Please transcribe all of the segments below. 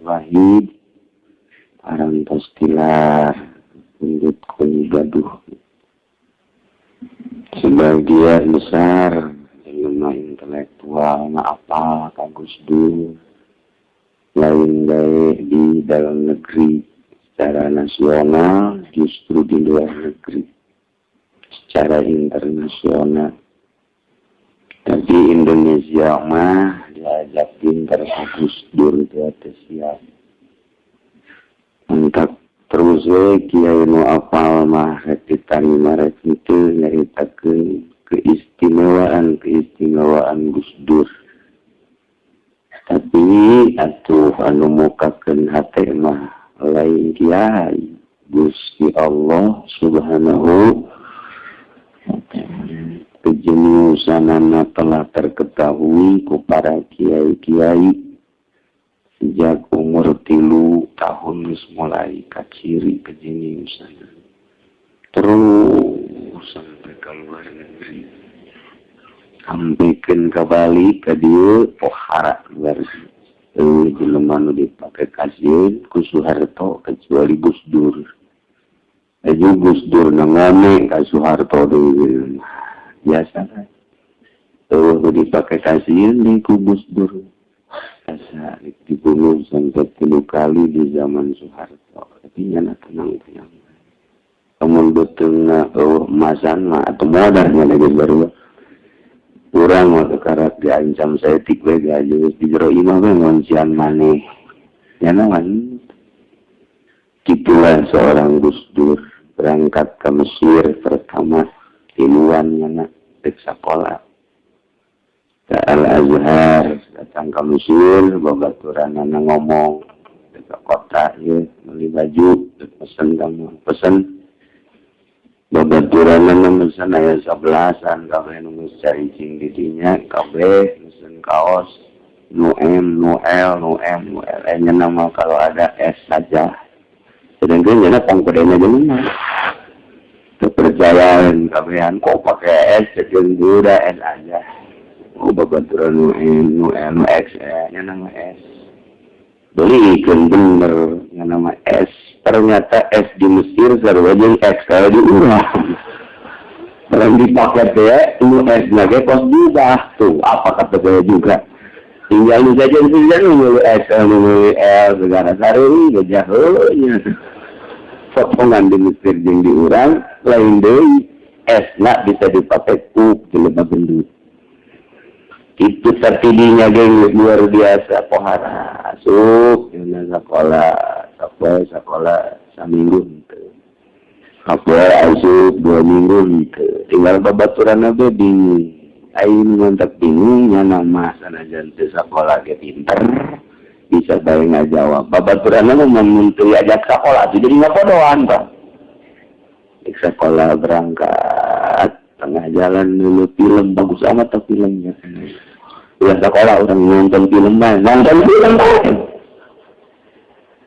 Wahid parantos tilar pundut ku gaduh. Sebagian besar jelema intelektual na apal ka Gus Dur, lain bae di dalam negeri secara nasional, justru di luar negeri secara internasional. Tapi Indonesia mah diajak pinter Gus Dur teu siap. Mantap terus we kiai nu apal mah, rek ditarima rek henteu, nyaritakeun keistimewaan keistimewaan Gus Dur. Tapi atuh anu mukakeun hate mah lain kiai, Gusti Allah Subhanahu. Kejeniusanana telah terketahui ku para kiai-kiai sejak umur 3 tahun geus mulai kaciri kejeniusan, terus sampai ke luar negeri, sampaikan ke Bali ke dieu pohara luar jelema nu dipake kasieun ku Soeharto kecuali Gus Dur. Aju Gus Dur na ngome ka Soeharto deui biasa kan. Tuh dipakai kasieun di ku Gus Dur. Asa dibunuh sampai tilu kali di zaman Soeharto. Tapi nyana tenang tenang. Lamun beuteungna eueuh emasan mah atau modalnya lagi baru. Urang mah karak diancam saeutik we geus di jero imah we ngoncian maneh. Nyana mah gitulah seorang Gus Dur berangkat ke Mesir pertama tiluan nyana dek sakola ke Al Azhar. Datang ke Mesir, babaturanana ngomong ke kota ya beli baju, pesen, kamu pesen. Babaturanana mesen aya sebelasan kabeh nu geus caricing di dinya, kabeh mesen kaos nu M, nu L, nu M, nu L. Nya nama kalau ada S saja, sedangkan nya pangkodena jelema kepercayaan kabehan kok pakai S, jadi udah S aja. Oh, babaturan nu M, nu L, nu X, nya nama S belikan bener yang nama S. Ternyata S di Mesir sarua jeung X kalau di urang. Barang dipakai teh nu S lagi kos juga tuh. Apa kata saya juga, tinggal lu saja saja nu S, nu L segala sarua gajah nya. Potongan di Mesir jeung di urang lain deui. S na bisa dipakai ku jelema gendut itu, tapi dinya geng luar biasa pohara. Asup dina sekolah sampai sekolah saminggu henteu, sampai asup 2 minggu henteu, tinggal babaturan be bingung. Aing mantap bingungnya nama sanajan teu sakola ge pinter, bisa bae ngajawab. Babaturan mah mun teu diajak sekolah jadi ngapodoan. Pak di sekolah berangkat, tengah jalan dulu film bagus amat tuh filmnya. Udah sekolah orang nonton film mah, nonton film mah.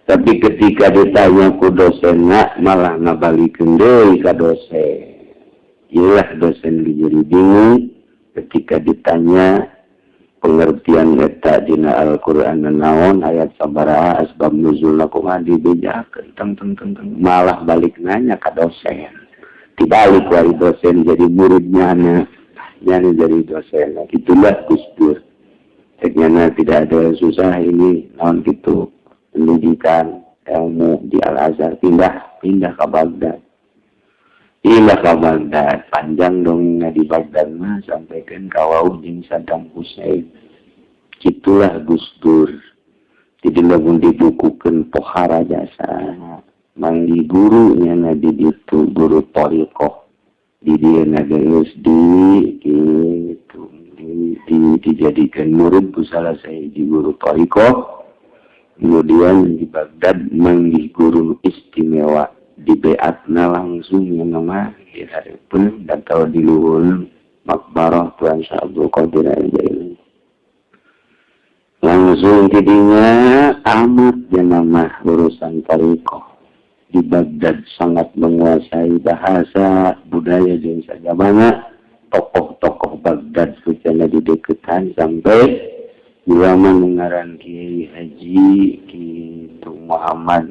Tapi ketika ditanya ku dosenna malah ngabalikeun deui ka dosen. Iyalah, dosen jadi bingung ketika ditanya pengertian eta dina Al-Qur'an naon, ayat sabaraha, asbab nuzulna kumaha, dibejakeun teng teng teng teng, malah balik nanya ka dosen. Dibalik wali dosen jadi muridnya nya jadi dosen. Nah, itulah Gus Dur. Ternyata tidak ada yang susah ini naon gitu pendidikan ilmu di Al Azhar, pindah pindah ke Baghdad, pindah ke Baghdad. Panjang dong di Baghdad mah sampaikan kawau jeung Saddam Hussein. Itulah Gus Dur. Jadi lamun dibukukeun pohara jasa. Manggi gurunya na di ditu, guru thoriqoh di dia geus di gitu di, dijadikan murid ku salah di guru thoriqoh. Kemudian di Baghdad manggih guru istimewa, di beatna langsung yang nama di hareupeun atau di luhur makbarah Tuan Syekh Abdul Qadir Al-Jailani. Langsung tidinya amat yang nama urusan thoriqoh di Baghdad, sangat menguasai bahasa, budaya jeung sajabana. Tokoh-tokoh Baghdad secara dideketan sampai Ulama nu ngaran Kiai Haji kitu Muhammad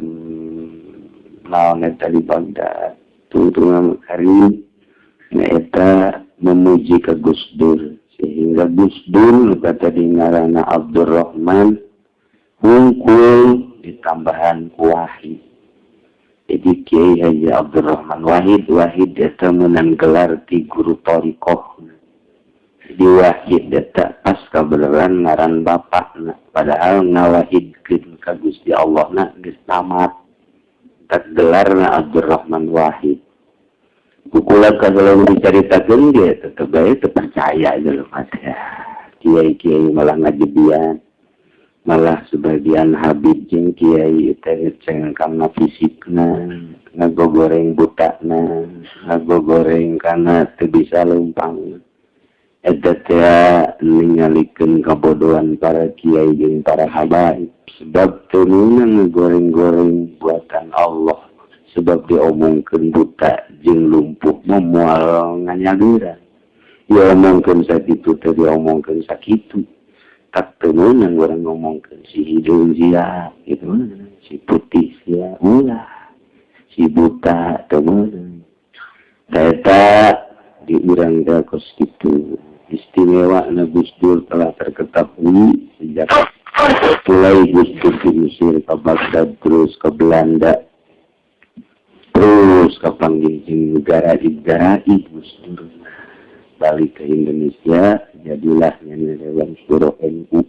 naon eta di Baghdad tungtungan Karim eta memuji ke Gus Dur sehingga Gus Dur nu kata di ngaranna Abdurrahman hungkul ditambahan ku Wahid. Jadi Kiai Haji Abdurrahman Wahid, Wahid eta meunang gelar ti guru thariqah. Jadi Wahid eta pas kabeneran ngaran bapakna, padahal ngawahidkeun ka Gusti Allah na geus tamat, tak gelarna Abdurrahman Wahid. Kukula kalau diceritakan dia tetep bae teu percaya jelema teh. Kiai-kiai malah ngajebian, malah sebagian habib jeung kiai teh ceng kana fisikna, ngagogoreng butana, ngagogoreng kana teu bisa leumpang. Eta teh ningalikeun kabodohan para kiai jeung para habaib sebab teu meunang ngagoreng-goreng buatan Allah, sebab diomongkeun buta jeung lumpuh mah moal nganyaliran. Diomongkeun sakitu teh diomongkeun sakitu, tak teu meunang urang ngomongkeun si hidung sia gitu, si putih sia ulah, si buta teu meunang. Eta di urang teh kos kitu. Istimewa na Gus Dur telah terketahui sejak mulai Gus Dur di Mesir ke Baghdad, terus ke Belanda, terus ke panggil negara negara. Gus Dur balik ke Indonesia, jadilah nyana Dewan Syuro NU,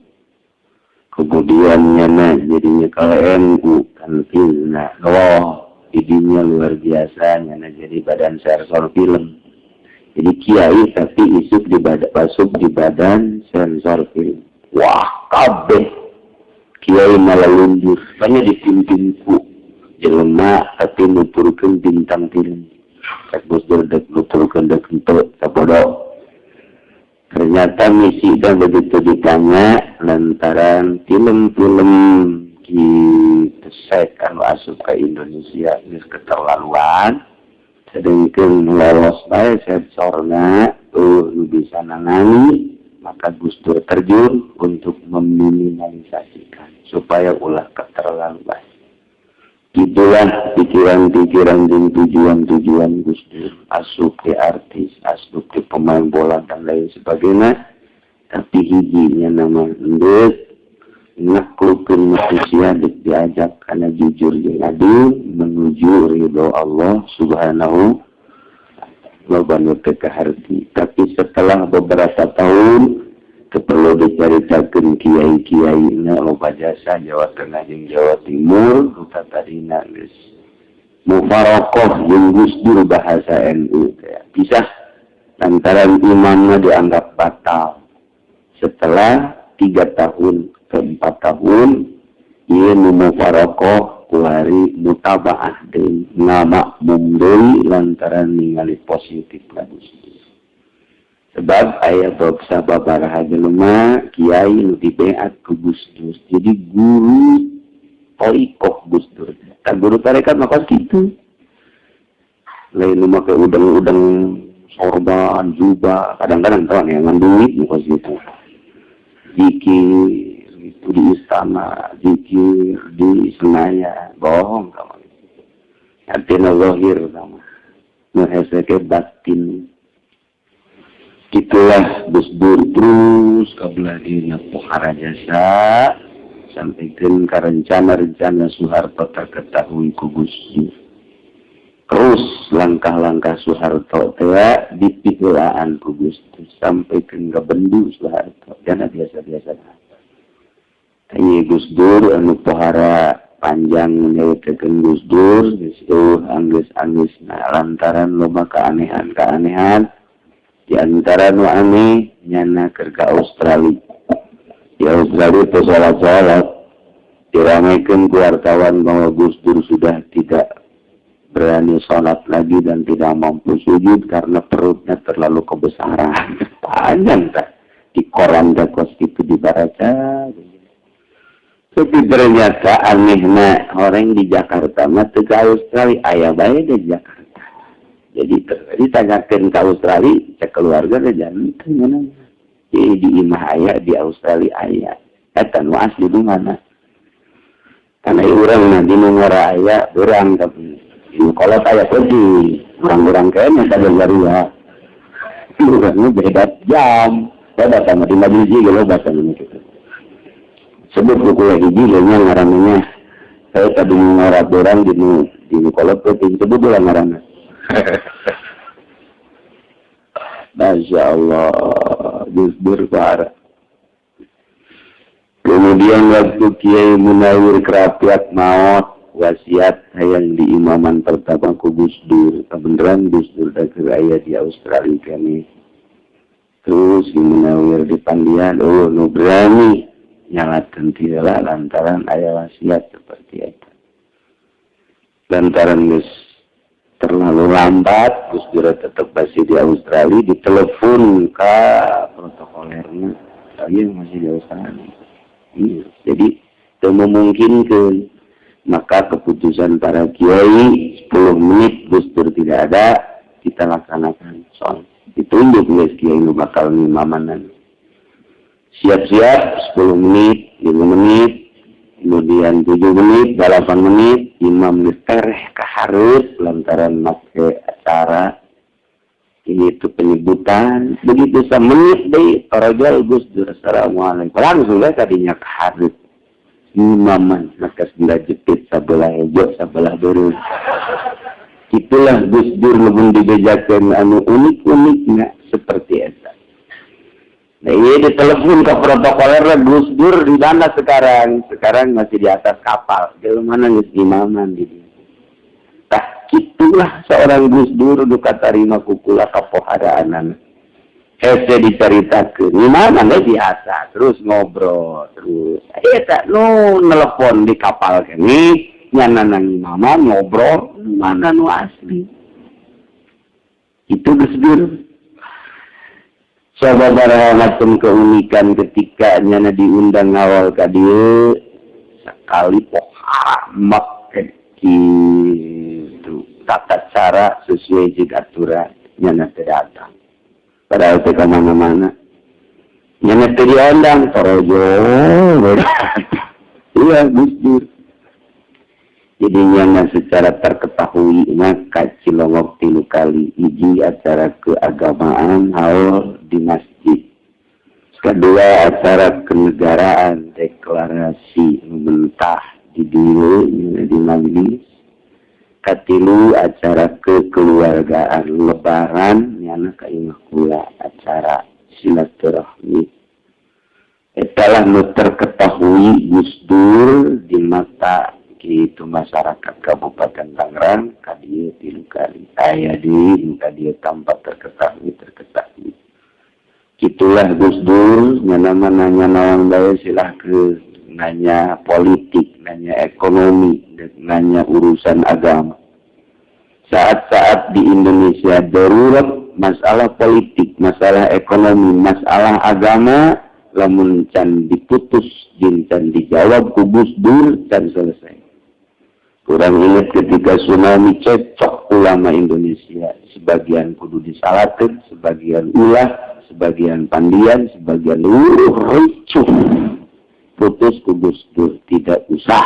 kemudian nyana jadinya kalau NU kan nah oh idinya luar biasa, nyana jadi badan sensor film. Jadi kiai tapi isuk di badan, masuk di badan sensor film. Wah, kabeh kiai malah lunjur, banyak dipimpin ku jelema tapi nuturkeun bintang film. Cek Gus Dur dek nuturkeun dek henteu sabodo. Ternyata misi dan begitu ditanya lantaran film-film kita anu asup ke Indonesia geus keterlaluan, sedangkan lolos bae sensorna tuh nu bisa nangani, maka Gus Dur terjun untuk meminimalisasikan supaya ulah keterlaluan. Itulah pikiran-pikiran dan tujuan-tujuan Gus Dur, asup ke artis, asup ke pemain bola dan lain sebagainya, tapi hijinya nama endek naklukeun manusia dek diajak karena jujur jeung adil menuju ridho Allah Subhanahu. Loba nu teu kaharti, tapi setelah beberapa tahun teu perlu dicaritakeun, kiai-kiai na loba jasa Jawa Tengah jeung Jawa Timur nu tadina geus mufarokoh jeung Gus Dur, bahasa NU teh pisah lantaran imamna dianggap batal. Setelah 3 tahun ke 4 tahun ieu nu mufarokoh kuari mutabaah deui, ngamakmum deui lantaran ningali positif ka Gus Dur, sebab aya bab sababaraha jelema kiai nu dibeat ku Gus Dur jadi guru thoriqoh. Gus Dur tak guru tarekat mah kos kitu, lain nu make udeng-udeng, sorban, jubah. Kadang-kadang kawan yang ngan duit nu kos kitu, zikir itu di istana, zikir di Senayan, bohong kamu. Artinya zahir sama nu hese batin. Itulah Gus Dur terus kabelah pohara jasa sampai ke rencana-rencana Soeharto terketahui ku Gus Dur. Terus langkah-langkah Soeharto teh dipiheulaan ku Gus Dur sampai ke bendu Soeharto. Jangan biasa-biasa. Ieu Gus Dur anu pohara panjang nyaritakeun Gus Dur geus eueuh anggeus-anggeus. Nah, lantaran loba keanehan-keanehan, di antara nu aneh nyana keur ka Australia. Di Australia teh salat-salat, diramekeun ku wartawan bahwa Gus Dur sudah tidak berani sholat lagi dan tidak mampu sujud karena perutnya terlalu kebesaran. Panjang tak di koran teh kos kitu dibaca. Tapi ternyata anehna orang di Jakarta mah teu ka Australia, aya bae di Jakarta. Jadi ditanyakeun ke Australia, cek keluarga teh jangan mana. Jadi di imah aya, di Australia aya. Eta nu asli di mana? Karena urang mah di nu ngora aya beurang, tapi di kolot aya peuting. Urang-urang kayaknya tadi ya. Urangnya beda jam. Beda sama di biji gitu bahasa ini gitu. Sebut buku hiji nya ngarannya. Saya tadi ngora beurang di nu kolot peuting, sebut lah ngaranna. Masya Allah, Gus Dur parah. Kemudian waktu Kiai Munawir Krapyak maot, wasiat hayang di imaman pertama ku Gus Dur. Kebenaran Gus Dur da aya di Australia kami. Terus di Munawir di Pandian, oh nu berani nyalatkeun tila lantaran aya wasiat seperti itu. Lantaran geus terlalu lambat, Gus Dur tetap masih di Australia, ditelepon ke protokolernya, saya masih di Australia. Iya, jadi itu memungkinkan. Maka keputusan para kiai, 10 menit Gus Dur tidak ada, kita laksanakan soal. Ditunjuk guys kiai nu bakal ngimamanan. Siap-siap 10 menit, 5 menit, kemudian 7 menit, 8 menit, imam geus tereh ka hareup lantaran make acara ini itu penyebutan. Begitu semenit deh torojol Gus Dur, "Assalamualaikum," langsung ya tadinya ke hareup imaman, maka sudah jepit sebelah hejo, sebelah beureum. Itulah Gus Dur, lamun dibejakeun anu unik-uniknya seperti eta. Nah, ini ditelepon ke protokoler, "Gus Dur di mana sekarang?" "Sekarang masih di atas kapal." "Di mana?" "Geus imaman di dieu." Tah, itulah seorang Gus Dur nu katarima ku kula kapoharaanana. Hese diceritakeun. Gimana deh biasa, terus ngobrol terus. Eta nu nelepon di kapal kene nyana nang mama ngobrol mana nu asli. Itu Gus Dur. Sababaraha macam keunikan ketika nyana diundang awal ka dieu sekali pohara mak gitu, tata cara sesuai jeung aturan, nyana teu datang. Padahal teu ka mana-mana. Nyana teu diundang torojo. Iya, Gus Dur. Jadi nyana secara terketahui maka Cilongok tilu kali: hiji acara keagamaan, haul di masjid; kedua acara kenegaraan, deklarasi mentah di dieu di majlis; katilu acara kekeluargaan, lebaran, nyana ka imah kula acara silaturahmi. Etalah nu terketahui Gus Dur di mata itu masyarakat Kabupaten Tangerang ka dieu tilu kali, aya deui nu ka dieu tanpa terketahui terketahui. Itulah Gus Dur. Nyana mah nanya naon bae silahkeun, nanya politik, nanya ekonomi, nanya urusan agama. Saat-saat di Indonesia darurat masalah politik, masalah ekonomi, masalah agama, lamun can diputus jeung can dijawab ku Gus Dur, can selesai. Kurang ingat ketika tsunami, cekcok ulama Indonesia, sebagian kudu disalatkan, sebagian ulah, sebagian pandian, sebagian luruh ricuh. Putus ku Gus Dur, tidak usah,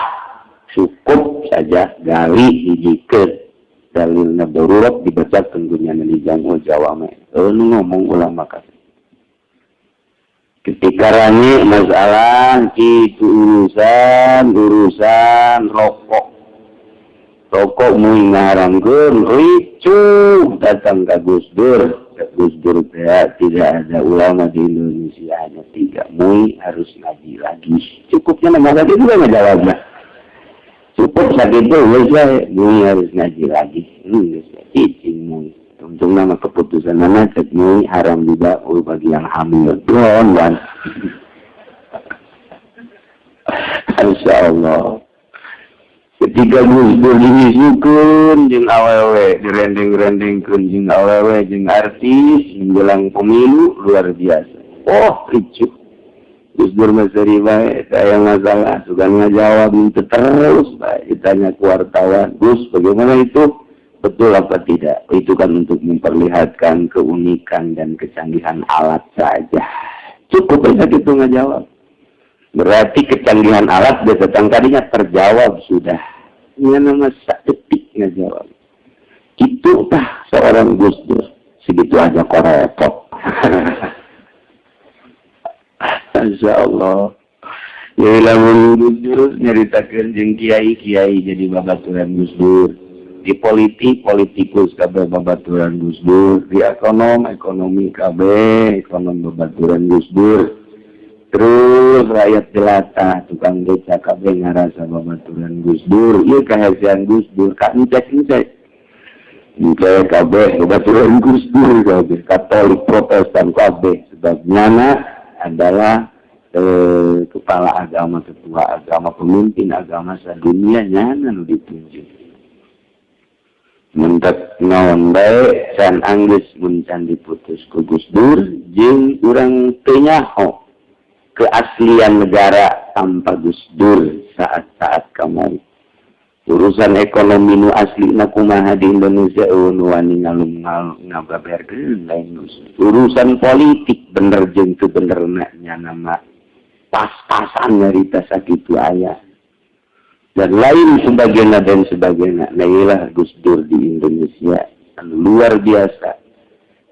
cukup saja gali hijikeun dalilna darurat, dibaca tunggunya di jamul jawame. Nu ngomong ulama kata. Ketika rame masalah itu urusan urusan rokok, rokok mui ngaharamkeun, ricuh, datang ke Gus Dur. Gus Dur ya, tidak ada ulama di Indonesia hanya tiga, mui harus ngaji lagi. Cukupnya nama tadi juga nggak jawabnya, cukup sakit itu wes, mui harus ngaji lagi. Cicing mui. Untung nama keputusan mana cek mui haram juga bagi yang hamil don kan. Insya Allah ketika Gus Dur diisukeun jeung awewe, direndeng-rendengkeun jeung awewe jeung artis menjelang pemilu, luar biasa. Oh, ricuh. Gus Dur mah seuri bae, saya masalah suka ngajawab itu terus bae. Ditanya ku wartawan, "Gus, bagaimana itu? Betul apa tidak?" "Itu kan untuk memperlihatkan keunikan dan kecanggihan alat saja." Cukup aja gitu ngajawab. Berarti kecanggihan alat biasa tadinya terjawab sudah. Ini nama saeutik ngajawab. Itu tah seorang Gus Dur. Segitu aja kok repot. Masya Allah. Ya, lamun Gus Dur nyaritakeun jeung kiai-kiai jadi babaturan Gus Dur. Di politik, politikus kabeh babaturan Gus Dur. Di ekonom, ekonomi kabeh, ekonom babaturan Gus Dur. Terus rakyat jelata, tukang beca kabeh ngarasa babaturan Gus Dur. Ieu kahasean Gus Dur, ka encek-encek. Encek kabeh babaturan Gus Dur kabeh, Katolik, Protestan kabeh, sebab nyana adalah kepala agama, ketua agama, pemimpin agama sadunia, nyana nu ditunjuk. Mentek naon bae can anggeus mun can diputus ku Gus Dur, jeung urang teu nyaho keaslian negara tanpa Gus Dur saat-saat kamari. Urusan ekonomi nu asli na kumaha di Indonesia, euweuh nu wani ngalum ngababerkeun lain Gus. Urusan politik bener jeung teu benerna nyana mah pas-pasan nyarita sakitu aya. Dan lain sebagainya dan sebagainya. Nah, inilah Gus Dur di Indonesia anu luar biasa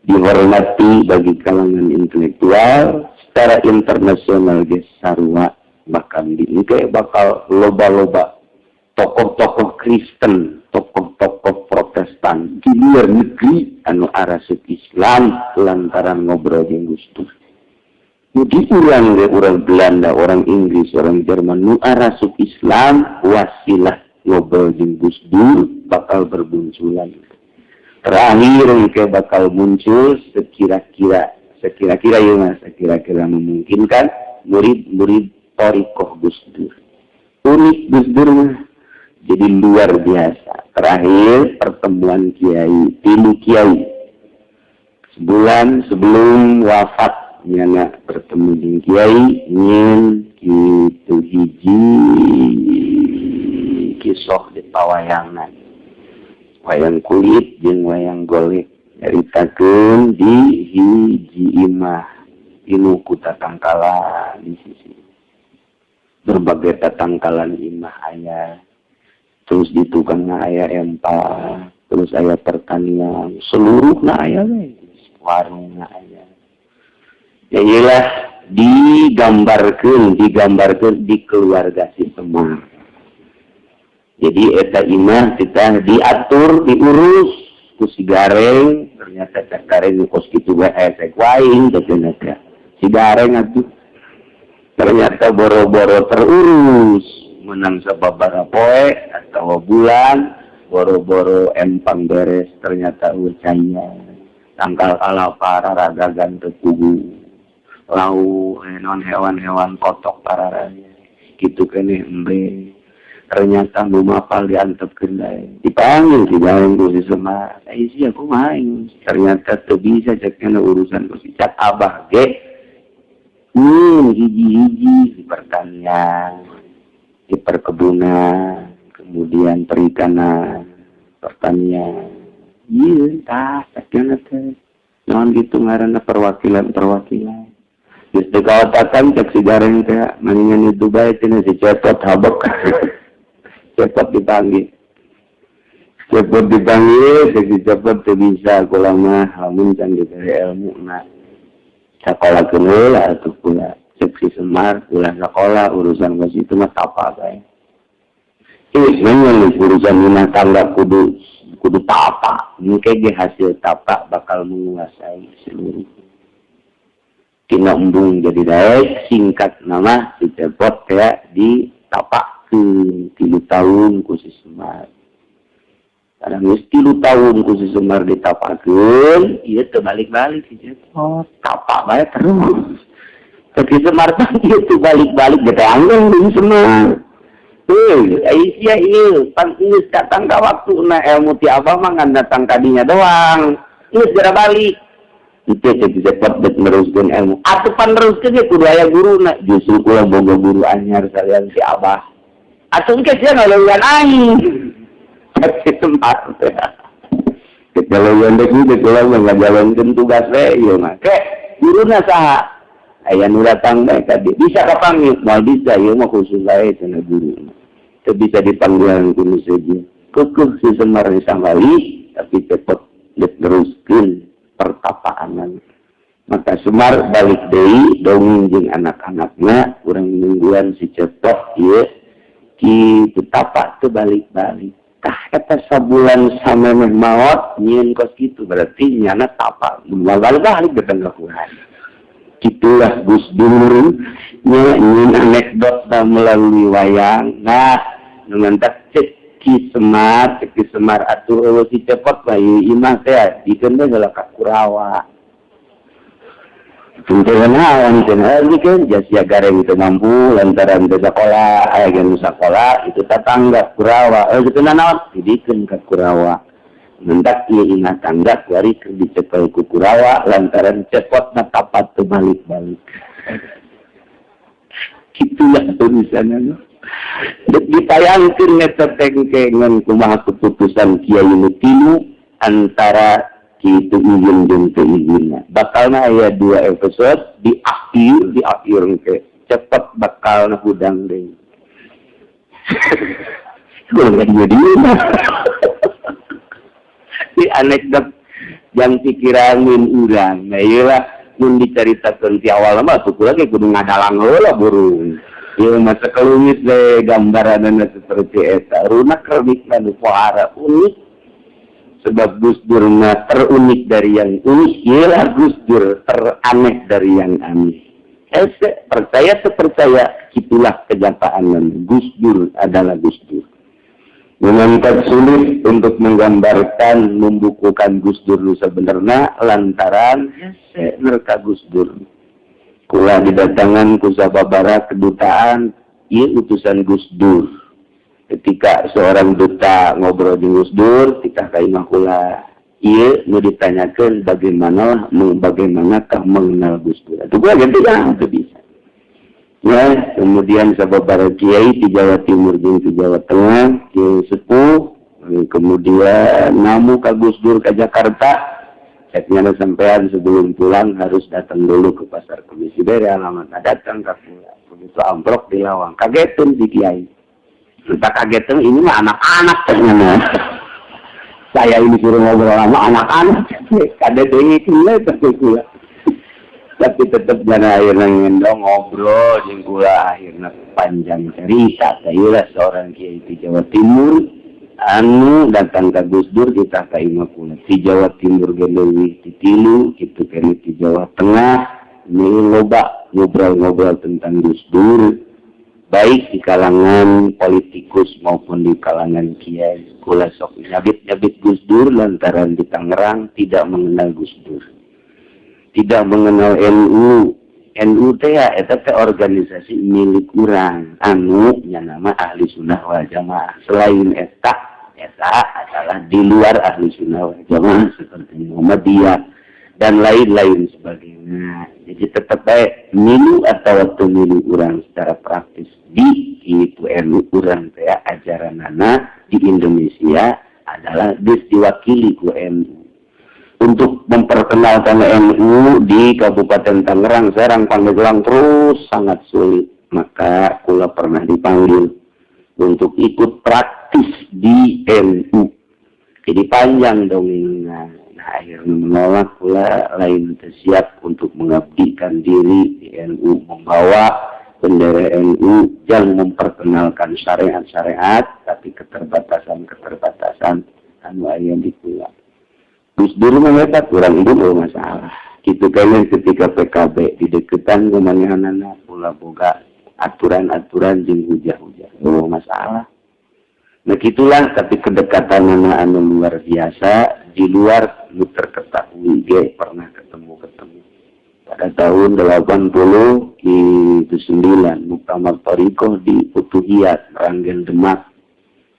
dihormati bagi kalangan intelektual secara internasional ge sarua, bahkan di engke bakal loba-loba tokoh-tokoh Kristen, tokoh-tokoh Protestan di luar negeri anu arasup Islam lantaran ngobrol jeung Gus Dur. Di urang ge orang Belanda, orang Inggris, orang Jerman nu arasup Islam wasilah ngobrol jeung Gus Dur bakal berbunculan. Terakhir ke bakal muncul sekira-kira ya Mas, sekira-kira memungkinkan murid-murid thoriqoh Gus Dur. Unik Gus Dur mah. Jadi luar biasa. Terakhir pertemuan kiai, tilu kiai. Sebulan sebelum wafat nyana bertemu dengan kiai nyin kitu hiji kisah di pawayangan, wayang kulit jeung wayang golek, nyaritakeun di hiji imah inu ku tatangkalan. Di sisi berbagai tatangkalan imah aya, terus di tukangna aya empang, terus aya pertanian, seluruhna aya we, warungna aya. Ya iyalah, digambarkan di keluarga si Semar. Jadi eta imah kita diatur, diurus ku si Gareng. Ternyata cak Gareng kos kitu bae esek waing teh si Gareng atuh. Ternyata boro-boro terurus, menang sababaraha poe atau bulan, boro-boro empang beres, ternyata ucanya tangkal kalapa ragagan teu pugu lau non hewan-hewan kotok pararaya gitu kene embe. Ternyata nu mapal diantepkeun deui, dipanggil si Gareng ku si Semar, "Eh, sia kumaha?" Ternyata teu bisa cek urusan ku si cak abah ge hiji-hiji di pertanian, di perkebunan, kemudian perikanan, pertanian. Iya, tah sakjana teh. Naon gitu ngaranna, perwakilan-perwakilan. Geus teu kaotakan cek si Gareng teh, maningan itu bae cenah si Cepot habek. Cepot dipanggil. Cepot dipanggil, cek si Cepot, "Teu bisa kula mah lamun can dibere ilmu na. Sakola heula atuh kula." Cek si Semar, "Ulah sekolah, urusan ke situ mah tapa bae." Ih, memang urusan rumah tangga kudu kudu tapa. Mungkin ge hasil tapa bakal menguasai seluruh. Tina embung jadi daek, singkat nama si Cepot ya di tapak ke 3 tahun ku si Semar. Kadang geus 3 tahun ku si Semar ditapakeun, ieu teu balik-balik si Cepot. Tapa bae terus. Tapi Semar teh ieu teu balik-balik, geus anggeun deui Semar. Heuh, ai sia ieu pan geus datang ka waktuna, ilmu ti abah mah ngan datang ka dinya doang. Geus geura balik. Itu cek si Cepot dek neruskeun ilmu. Atuh pan neruskeun ge kudu aya guruna. "Justru kula boga guru anyar salian si abah. Atuh engke sia ngaleuwihan aing." Cek si Semar teh. Cek ngaleuwihan dek, dek kula mah ngajalankeun tugas we ieu mah. Ke guruna saha? Aya nu datang bae ka dieu, bisa kapanggil? Moal bisa, ieu mah khusus wae cenah guru. Teu bisa dipanggil ku nu sejen. Kekeuh si Semar disambali, tapi cepet diteruskeun pertapaanan. Maka Semar balik deui dongeng jeung anak-anakna, urang nungguan si Cepot ieu kitu tapa teu balik-balik. Tah, eta sabulan samemeh maot nyieun kos kitu, berarti nyana tapa moal balik-balik datang ka Quran. Itulah Gus Dur nya, nyieun anekdot melalui wayang. Nah, nu mantak cek Ki Semar, cek Ki Semar, atuh eueuh si Cepot mah ieu imah teh dikeun we heula ka Kurawa. Naon cenah kan sia gareng teu mampu lantaran teu sakola, aya ge nu sakola itu tetangga Kurawa. Eh, kitu naon didikeun ka Kurawa. Mendak ieu imah tangga kuari keur dicekel ku Kurawa lantaran Cepotna tapat teu balik-balik. Kitulah urusanna. Ditayangkeun eta teh ngan kumaha keputusan kiai nu tilu antara kitu izin jeung teu izinna. Bakalna aya dua episode di akhir ke cepet bakalna hudang deui. Kuring jadi di anekdot yang pikiran urang. Nah, iyalah mun dicaritakeun ti awal mah tuh lagi kudu ngadalang heula burung. Ieu mah sakelungit deh gambaranna seperti eta. Runak kernikna nu pohara unik, sebab Gus Dur mah terunik dari yang unik, ialah Gus Dur teraneh dari yang aneh. Ese, percaya terpercaya, itulah kenyataan Gus Dur adalah Gus Dur. Memang sulit untuk menggambarkan, membukukan Gus Dur nu sebenarnya lantaran hese nerka Gus Dur. Kula didatangan ku sababaraha kedutaan, ieu utusan Gus Dur. Ketika seorang duta ngobrol di Gus Dur, ketika ka imah kula, ieu nu ditanyakeun bagaimana, bagaimanakah mengenal Gus Dur. Itu gua ganti kan, itu bisa. Ya, kemudian sababaraha kiai di Jawa Timur jeung di Jawa Tengah, kiai sepuh, kemudian namu ka Gus Dur ke Jakarta, ceknya sampean sebelum pulang harus datang dulu ke Pasar Kemis, bere alamat, datang ke kula. Begitu amplop di lawang, kagetun si kiai. Entah kagetun, ini mah anak-anak ternyata. Saya ini suruh ngobrol sama anak-anak. Kada deui kula tapi kula. Tapi tetap jana akhirnya ngendong ngobrol jeung kula, akhirnya panjang cerita. Saya seorang kiai di Jawa Timur anu datang ke Gus Dur kita ka imah kula di Jawa Timur ge leuwih ti tilu kitu keneh di Jawa Tengah. Ini loba ngobrol-ngobrol tentang Gus Dur, baik di kalangan politikus maupun di kalangan kiai. Kula sok nyabit-nyabit Gus Dur lantaran di Tangerang tidak mengenal Gus Dur, tidak mengenal NU. NU teh ya eta teh organisasi milik urang anu nya nama Ahli Sunnah wal Jamaah. Selain eta, eta adalah di luar Ahli Sunnah wal Jamaah seperti Muhammadiyah dan lain-lain sebagainya. Jadi tetap baik milu atau waktu milu urang secara praktis di itu NU urang teh ajaranana di Indonesia adalah geus diwakili ku NU. Untuk memperkenalkan NU di Kabupaten Tangerang, Serang, Pandeglang terus sangat sulit. Maka kula pernah dipanggil untuk ikut praktis di NU. Jadi panjang dongengnya. Nah, akhirnya menolak pula, lain siap untuk mengabdikan diri di NU, membawa bendera NU yang memperkenalkan syariat-syariat, tapi keterbatasan-keterbatasan anu aya di kula. Gus Dur mah hebat, kurang itu masalah. Gitu kan ketika PKB di deketan kumanehanana pula boga aturan-aturan jeung hujah-hujah. Oh, masalah. Nah, gitulah, tapi kedekatan anu luar biasa di luar nu terketahui ge pernah ketemu-ketemu. Pada tahun 80 itu 9 Muktamar Thoriqoh di Futuhiyat, Mranggen, Demak.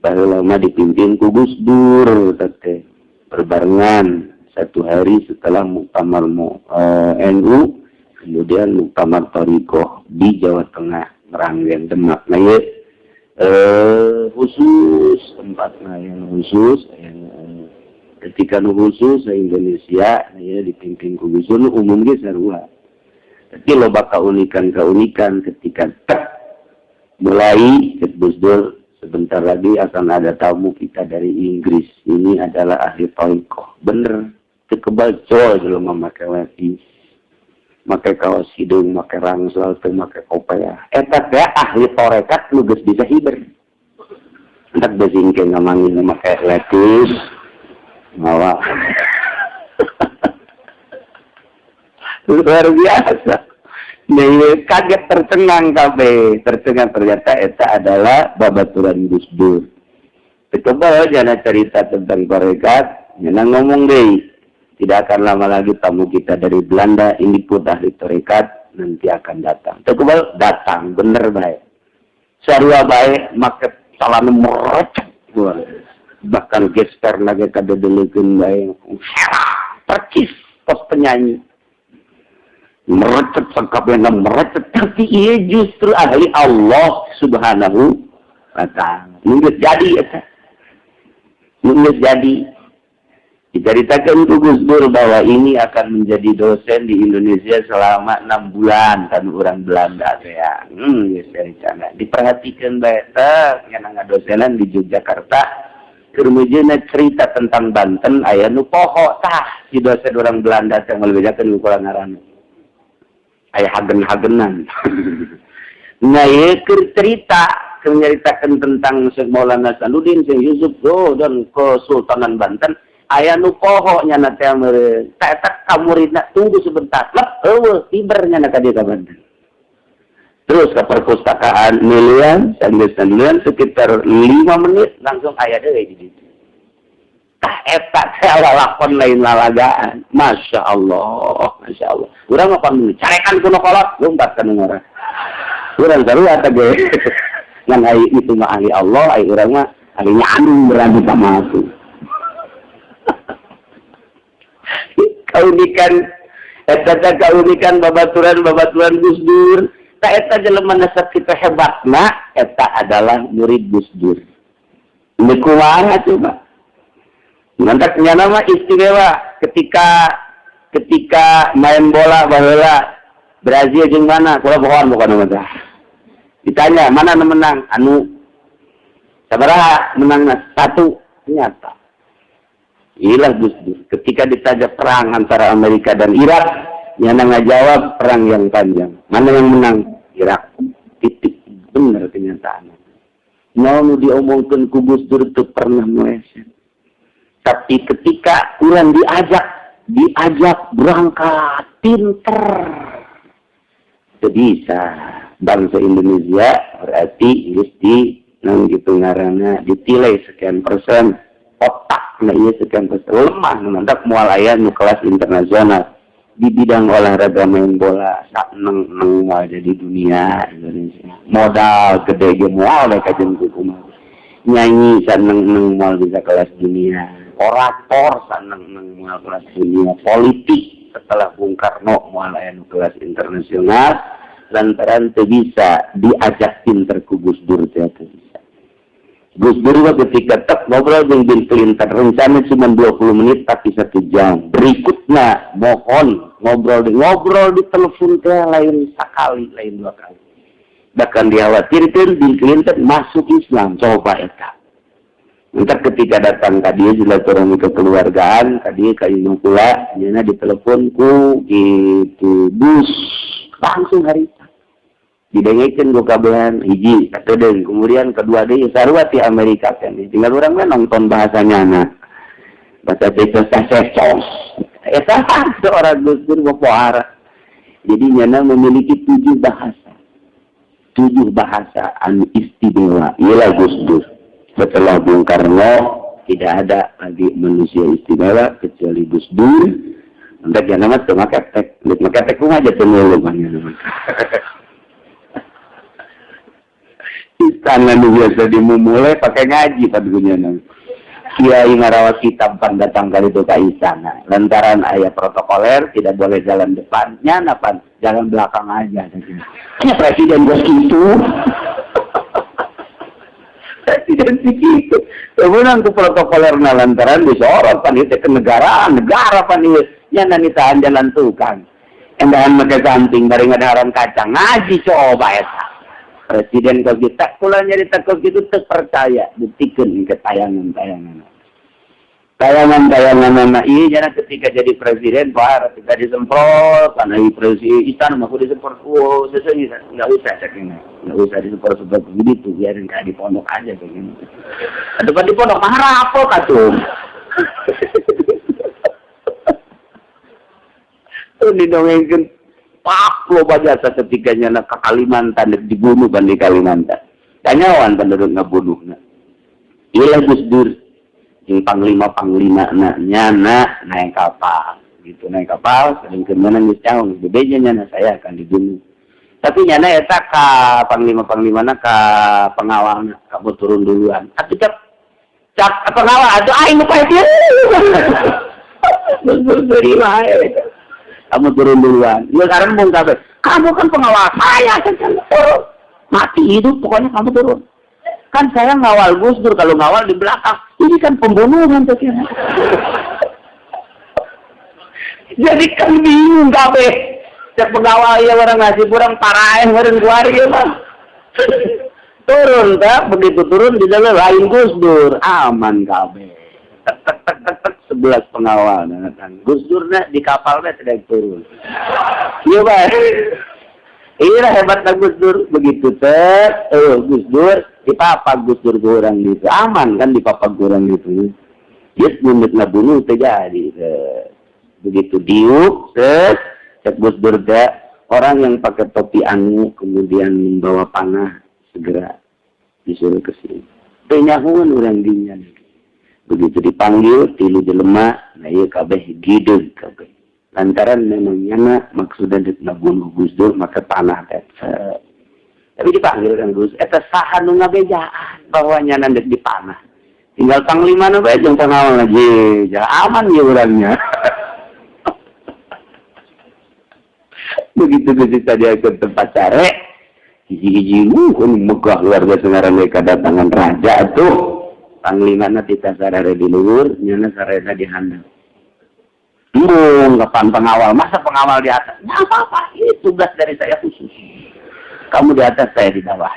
Baru lama dipimpin ku Gus Dur teh berbarengan satu hari setelah Muktamar NU, kemudian Muktamar Thoriqoh di Jawa Tengah, Mranggen, Demak. Nah, ya, khusus tempatnya yang khusus yang ketika nu khusus Indonesia ya dipimpin ku Gus Dur, umum ge sarua. Tapi loba keunikan-keunikan ketika tek mulai Gus Dur, sebentar lagi akan ada tamu kita dari Inggris. Ini adalah ahli thoriqoh. Bener, kebal col jelema make levis, make kaos hidung, make rangsel teu make kopea. Eta teh ahli torekat nu geus bisa hiber. Entak beusi engke ngamanggih make levis mawa. Luar biasa. Nah, kaget tercengang kabeh, tercengang ternyata eta adalah babaturan Gus Dur. Coba jangan cerita tentang tarekat, jangan ngomong deh. Tidak akan lama lagi tamu kita dari Belanda, ini pun ahli tarekat, nanti akan datang. Coba datang, bener baik. Sarua baik, make celana merecek. Bahkan gesper lagi kadedelekeun bae. Percis pos penyanyi. Merecet sakabehna merecet, tapi ia justru ahli Allah Subhanahu wa ta'ala. Geus jadi eta. Geus jadi. Diceritakan ku Gus Dur bahwa ini akan menjadi dosen di Indonesia selama 6 bulan kan orang Belanda ya. Geus rencana. Diperhatikan bae teh nya ngadosenan di Yogyakarta. Keur meujeuhna cerita tentang Banten aya nu poho tah si dosen orang Belanda teh ngalebejakeun ku ngaranna. Aya hagen-hagenan. Nah, ieu keur cerita, keur nyaritakeun tentang Syekh Maulana Hasanuddin, Syekh Yusuf oh, dan Kesultanan Banten, aya nu poho nyana teh meureun. Ta eta ka muridna tunggu sebentar. Lep eueuh tiber nyana ka dieu ka Banten. Terus ke perpustakaan milian, sambil sekitar 5 menit langsung aya deui di ditu. Tah eta teh lalakon lain lalagaan. Masya Allah, Masya Allah. Urang mah pan carekan kuno kolot, lompat ka nu ngora. Urang sarua teh ge. Ngan ai itu mah ahli Allah, ai urang mah ahli nyandung berani sama aku. Kaunikan eta teh kaunikan babaturan-babaturan Gus Dur. Ta eta jelema nasab kita hebatna eta adalah murid Gus Dur. Ini kumaha coba? Mantap nyana mah istimewa ketika ketika main bola baheula Brazil jeung mana? Kula bohong bukan nama teh. Ditanya mana nu menang? Anu sabaraha menangna? 1 nyata. Ilah Gus Dur. Ketika ditanya perang antara Amerika dan Irak, nyana ngajawab perang yang panjang. Mana yang menang? Irak. Titik. Bener kenyataan. Mau nu diomongkeun ku Gus Dur teu pernah meleset. Tapi ketika urang diajak berangkat pinter. Teu bisa. Bangsa Indonesia berarti geus di nang gitu ngaranna ditilai sekian persen otak nah iya sekian persen lemah mantap moal aya nu kelas internasional di bidang olahraga main bola sak neng neng moal jadi dunia Indonesia modal gede ge moal da kajen kumaha nyanyi saneng neng moal bisa kelas dunia, orator saneng neng moal kelas dunia, politik setelah Bung Karno moal aya nu kelas internasional lantaran teu bisa diajak pinter ku Gus Dur teh teu bisa. Gus Dur mah ketika tek ngobrol jeung Bill Clinton rencana cuma 20 menit tapi 1 jam. Berikutnya mohon ngobrol di telepon teh lain sekali, lain 2 kali. Bahkan dikhawatirkan Bill Clinton masuk Islam, coba eta. Entar ketika datang ka dieu silaturahmi kekeluargaan, ka dieu ka imah kula, nya ditelepon ku gitu bus langsung harita. Didengekeun ku kabehan hiji katedeung, kemudian kedua deui sarua ti Amerika kan. Tinggal urang mah nonton bahasanya na. Bahasa secos. Eta seorang Gus Dur pohara. Jadi nyana memiliki 7 bahasa. 7 bahasa anu istimewa. Iyalah Gus Dur. Setelah Bung Karno tidak ada lagi manusia istimewa kecuali Gus Dur. Entar jangan mah teu make tek, make tek kumaha aja teu ngeuleuh mah. Istana nu biasa dimumule pakai ngaji padunya nang. Kiai ngarawat kitab pan datang kali itu ke istana. Lantaran aya protokoler tidak boleh jalan depannya, pan jalan belakang aja. Hanya presiden bos itu. Presiden gitu. Kemudian ke protokoler lantaran disorot pan itu kenegaraan, negara pan ieu. Nya nitahan jalan tukang. Endahan make samping bari ngadaharan kacang ngaji coba eta. Presiden kau kita kula nyarita kau gitu teu percaya, buktikeun ke tayangan-tayangan. Tayangan-tayangan anak iya jangan ketika jadi presiden pak ketika disemprot karena i presiden istana mah kudu disemprot, wow sesuai nggak usah cek ini, nggak usah disemprot semprot begitu, biarin kayak di pondok aja begini. Atau di pondok mah rapok atuh. Tuh didongengkeun pak loba jasa ketika nyana ke Kalimantan dibunuh kan di Kalimantan. Kanyawan penduduk ngabunuhna. Ieu Gus Dur jeung panglima-panglima na nyana naik kapal gitu, naik kapal sedengkeun mana geus caung bebeja nyana saya akan dibunuh. Tapi nyana eta ka panglima-panglimana ka pengawalna kamu turun duluan. Atuh cak cak pengawal atuh aing nu pae dieu. Gus Dur wae. Kamu turun duluan. Ya karena bung kabeh. Kamu kan pengawal saya, kan turun. Mati hidup pokoknya kamu turun. Kan saya ngawal Gus Dur, kalau ngawal di belakang. Ini kan pembunuhan saya kira. Jadi kan bingung kabeh. Cek pengawal ya orang ngasih kurang paraeh meureun kuari ya mah. Turun tak, begitu turun di dalam lain Gus Dur, aman kabeh. Tek tek tek tek tek 11 pengawal datang. Gus Dur na di kapal teh tidak turun. Iya Pak. Iya hebat Gus Dur begitu teh, Gus Dur dipapak Gus Dur kurang gitu. Aman kan dipapak kurang gitu. Dia mundur ngabunuh teh jadi. Begitu diuk, set, cek Gus Dur teh orang yang pakai topi anu kemudian membawa panah segera disuruh ke sini. Teu nyahueun urang dinya. Begitu dipanggil tilu jelema, nah ieu kabeh gideg kabeh. Lantaran memang nyana maksudna deuk ngabunuh Gus Dur make panah teh. Tapi dipanggil kan Gus, eta saha nu ngabejaan bahwa nyana deuk dipanah. Tinggal panglima nu bae jeung pengawal lagi, ja aman ye urangnya. Begitu Gus tadi ke tempat sare, hiji-hiji megah luar biasa ngaran kedatangan raja tuh. Panglima na tita sarare di luhur, nyana sarena di handap. Embung, kapan pengawal? Masa pengawal di atas? Nggak apa-apa, ini tugas dari saya khusus. Kamu di atas, saya di bawah.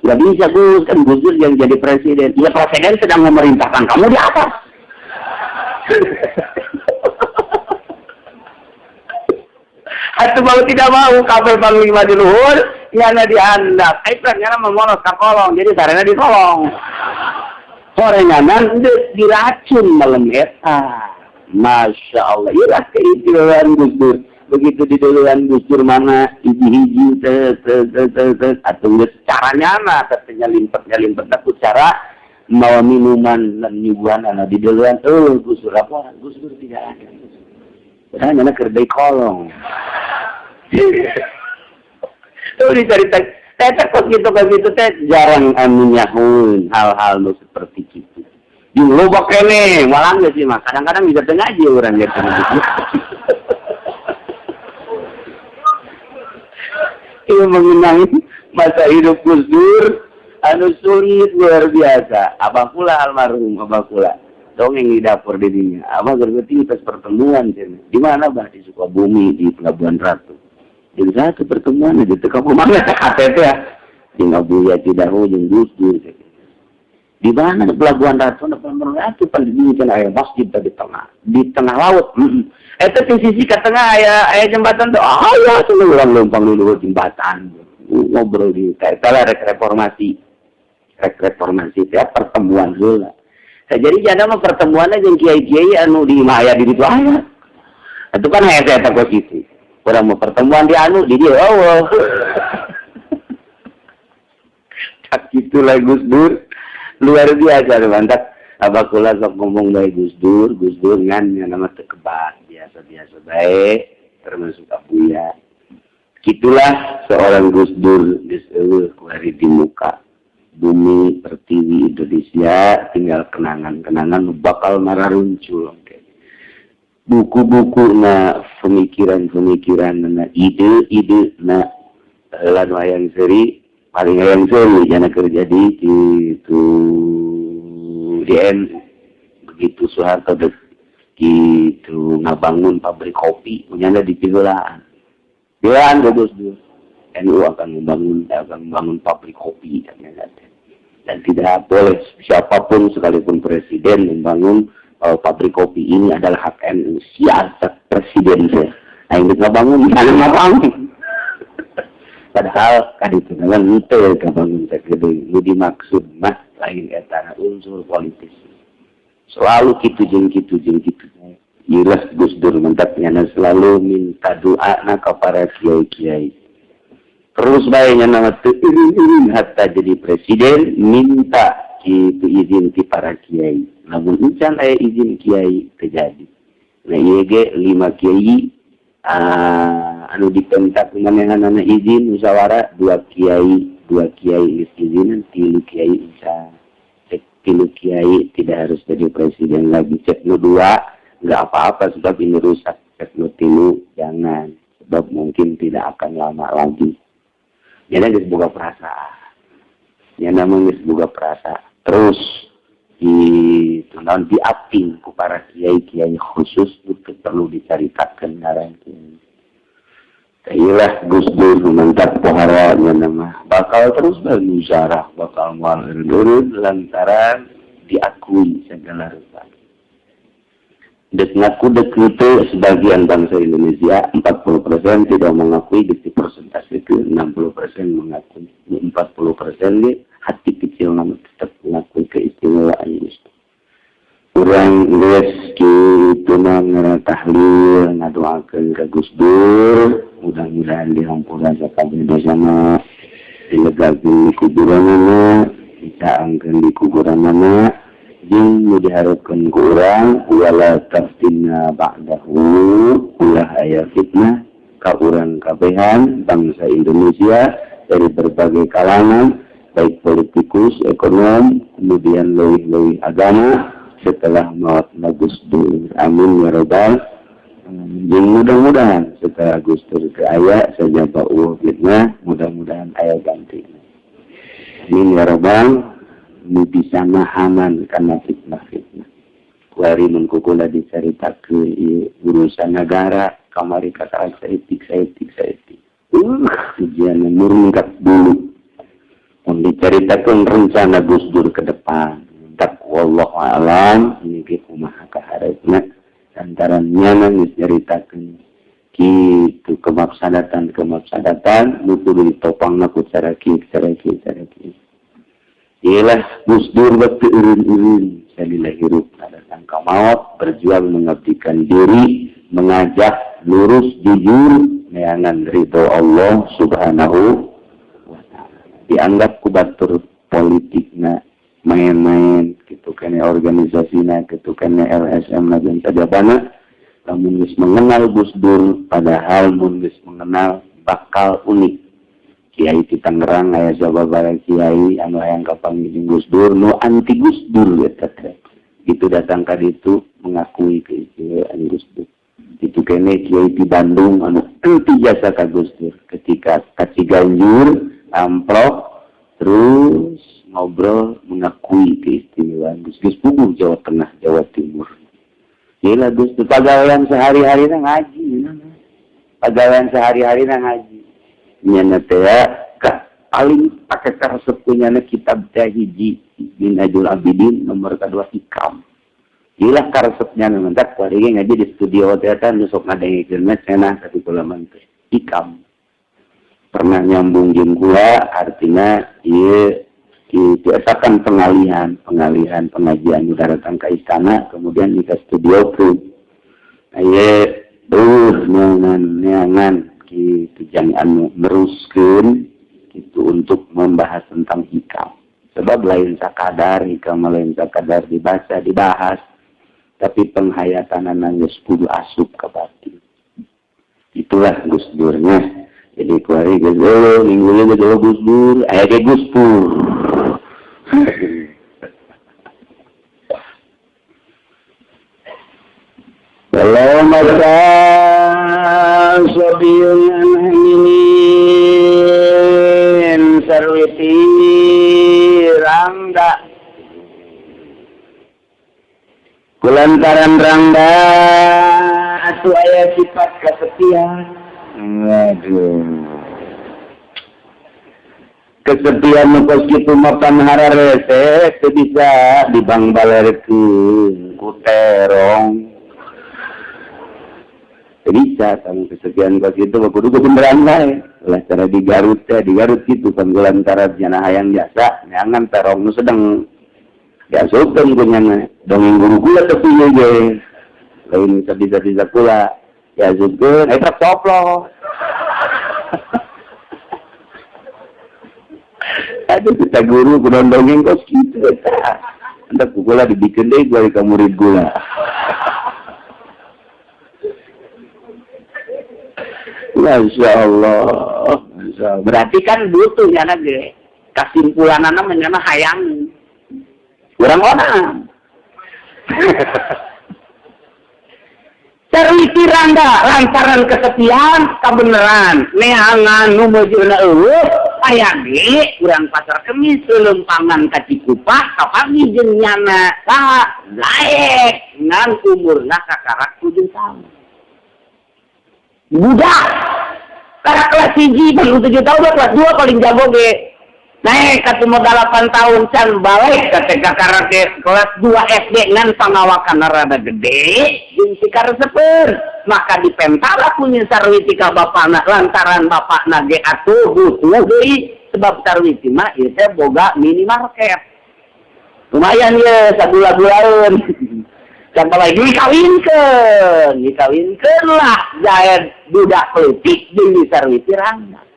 Nggak bisa, Gus. Kan Gus Dur yang jadi presiden. Ya, presiden sedang memerintahkan kamu di atas. Atau mau tidak mau, kabel panglima di luhur, nyana di handap. Nyana memolos ka kolong, jadi sarena di kolong. Sorenganan diracun malam eta. Masya Allah, ilah keistimewaan Gus Dur. Begitu di duluan Gus Dur mana hiji-hiji te te te te te atau geus caranya mah katanya limpet aku cara mau minuman dan nyuguhan anu di duluan Gus Dur apa Gus Dur tidak ada. Padahal nyana keur deui kolong. Tuh dicerita teh kok gitu teh jarang anu nyahueun hal-hal nu seperti itu. Di loba kene, malah geus sih mah kadang-kadang bisa teu ngaji urang gitu. Ieu mengenai masa hidup Gus Dur anu sulit luar biasa. Abah kula almarhum, abah kula dongeng di dapur didinya. Abah gergeti pas pertemuan cenah. Di mana bah? Di Sukabumi di Pelabuhan Ratu. Jadi satu pertemuan di teu mana KTP ya. Jeung Abuya Cidahu jeung Gus Dur. Di mana di Pelabuhan Ratu? Di Pelabuhan Ratu pan di dinya cenah aya masjid di tengah. Di tengah laut. Eta teh sisi ka tengah aya jembatan tuh. Ah ya cenah urang leumpang di luhur jembatan. Ngobrol di eta lah rek reformasi. Rek reformasi teh pertemuan heula. Nah, jadi jana mah pertemuanna jeung kiai-kiai anu di imah aya di ditu aya. Itu kan hese eta kos kitu. Urang mau pertemuan di anu di dieu eueuh. Tak gitulah Gus Dur. Luar biasa mantap. Abah kula sok ngomong bae Gus Dur, Gus Dur ngan nya nama teu kebat, biasa-biasa bae termasuk Abuya. Gitulah seorang Gus Dur geus eueuh kuari di muka bumi pertiwi Indonesia, tinggal kenangan-kenangan bakal mararuncul. Buku-buku na pemikiran-pemikiran na ide-ide na lan wayang seri paling hayang seuri jana kerja di itu di NU. Begitu Soeharto dek Itu ngabangun pabrik kopi punya di Pigeulaan. Pilaan Gus Dur. NU akan membangun pabrik kopi dan tidak boleh siapapun sekalipun presiden membangun pabrik kopi, ini adalah hak NU. Siapa presiden saya? Nah, ini ngabangun, mana ngabangun? Padahal kan itu dengan itu ngabangun gede. Nu dimaksud mah lain eta, unsur politis. Selalu kitu jeung kitu jeung kitu. Ilah Gus Dur mantap nyana selalu minta doa na ke para kiai-kiai. Terus bae nyana teu irin hatta jadi presiden minta kitu izin ti para kiai. Lamun encan aya izin kiai terjadi. Nah, ieu ge lima kiai anu dipentak manehanana izin musyawarah, dua kiai, dua kiai geus izinan, tilu kiai encan. Cek tilu kiai tidak harus jadi presiden lagi. Cek nu dua nggak apa-apa sebab ini rusak. Cek nu tilu jangan sebab mungkin tidak akan lama lagi. Jadi geus boga perasaan. Ya, namanya geus boga perasaan. Terus di naon diaping ku para kiai-kiai khusus itu perlu dicaritakeun ngaran kiai. Iyalah Gus Dur mantap pohara nama bakal terus bermusyawarah, bakal moal eureun lantaran diakui segala rupa. Dek ngaku dek itu sebagian bangsa Indonesia 40% tidak mengakui, di persentase itu 60% mengakui, 40% di hati kecil namun tetap mengakui keistimewaan Gus Dur. Urang geus kitu mah tahlil ngadoakeun ka Gus Dur, mudah-mudahan dihampura sakabeh dosana, dilegakeun di kuburanana, dicaangkeun di kuburanana, jeung nu diharapkeun ku urang wala taftinna ba'dahu, ulah aya fitnah ka urang kabehan bangsa Indonesia dari berbagai kalangan, baik politikus, ekonom, kemudian leuwih-leuwih agama setelah maut Gus Dur. Amin ya robbal alamin. Mudah-mudahan setelah Gus Dur ke aya saja bau fitnah, mudah-mudahan aya ganti. Amin ya robbal, nu bisa nahanan karena fitnah-fitnah. Kuari mun kukula dicaritakeun ieu urusan negara kamari kata saeutik saeutik saeutik. Ujian murungkat dulu. Mun dicaritakeun rencana Gus Dur ke depan. Tak wallahu alam ini ge kumaha kahareupna lantaran nyana geus nyaritakeun kitu kemafsadatan kemafsadatan nu kudu ditopangna ku cara kieu, cara kieu, cara kieu. Iyalah Gus Dur waktu eureun-eureun salila hirup datang ka maut berjuang mengabdikan diri, mengajak lurus jujur neangan ridho Allah Subhanahu wa taala. Dianggap ku batur politikna main-main gitu kan, organisasina gitu kan, LSM na jeung sajabana. Lamun geus mengenal Gus Dur, padahal mun geus mengenal bakal unik. Kiai di Tangerang aya sababaraha kiai anu hayang kapanggih jeung Gus Dur, nu anti Gus Dur eta teh. Itu datang ka ditu mengakui keistimewaan Gus Dur. Itu kene kiai di Bandung anu anti jasa ka Gus Dur, ketika ka Ciganjur amplop terus ngobrol mengakui keistimewaan Gus Gus puguh Jawa Tengah, Jawa Timur. Gila Gus Dur pagawean sehari-hari na ngaji. Pagawean sehari-hari na ngaji. Nyana teh ka paling pakai karesep kunyana kitab teh hiji Minhajul Abidin, nomor kedua Hikam. Gila karesepnya mantap kuari ge ngaji di studio teh kan nu sok ngadengekeun mah cenah tapi kula mah teh Hikam. Pernah nyambung jeung kula, artinya ieu diasakan pengalihan, pengalihan pengajian nu datang ke istana kemudian di studio pun. Ieu neangan neangan kitu jang anu neruskeun itu untuk membahas tentang hikam. Sebab lain sakadar hikam, lain sakadar dibaca, dibahas, tapi penghayatan geus kudu asup ke batin. Itulah Gus Durnya. Jadi kuari geus eueuh minggu ieu geus Gus Dur, aya ge Gus Pur. Walau maka sobiyun aminin sarwiti rangga. Kulantaran rangda atuh aya sifat kesepian. Waduh. Kesepian nu kos kitu mah pan hararese teu bisa dibangbalerkeun ku terong. Teu bisa kamu kesepian kos kitu mah kudu beneran bae. Ulah cara di Garut teh, di Garut kitu pan kulantaran nyana hayang jasa neangan terong nu sedeng. Diasupkeun ku nyana dongeng guru kula teu ieu ge. Lain bisa-bisa kula diasupkeun eta coplok. Aduh kita guru kudu dongeng kos kitu eta. Entak ku kula dibikin deui gua ka murid kula. Masya Allah. Masya Allah. Berarti kan butuh nyana ge. Kasimpulanana mah nyana hayang. Kurang orang. Sarwiti rangda lantaran kesepian kabeneran neangan nu meujeuhna eueuh aya ge urang Pasar Kemis lempangan ka Cikupa kapanggih jeung nyana saha Zaek ngan umurna kakarak 7 tahun. Budak karak kelas 1 baru 7 tahun kelas 2 paling jago ge. Naik ka umur 8 tahun can balik ka TK karake kelas 2 SD ngan pangawakan rada gede jeung si karesepeun maka dipentala ku nya Sarwiti ka bapana lantaran bapana ge atuh butuh deui sebab Sarwiti mah ieu teh boga minimarket lumayan ye sagula-gulaeun can balik dikawinkeun dikawinkeun lah Zaid budak leutik jeung di Sarwiti rangga.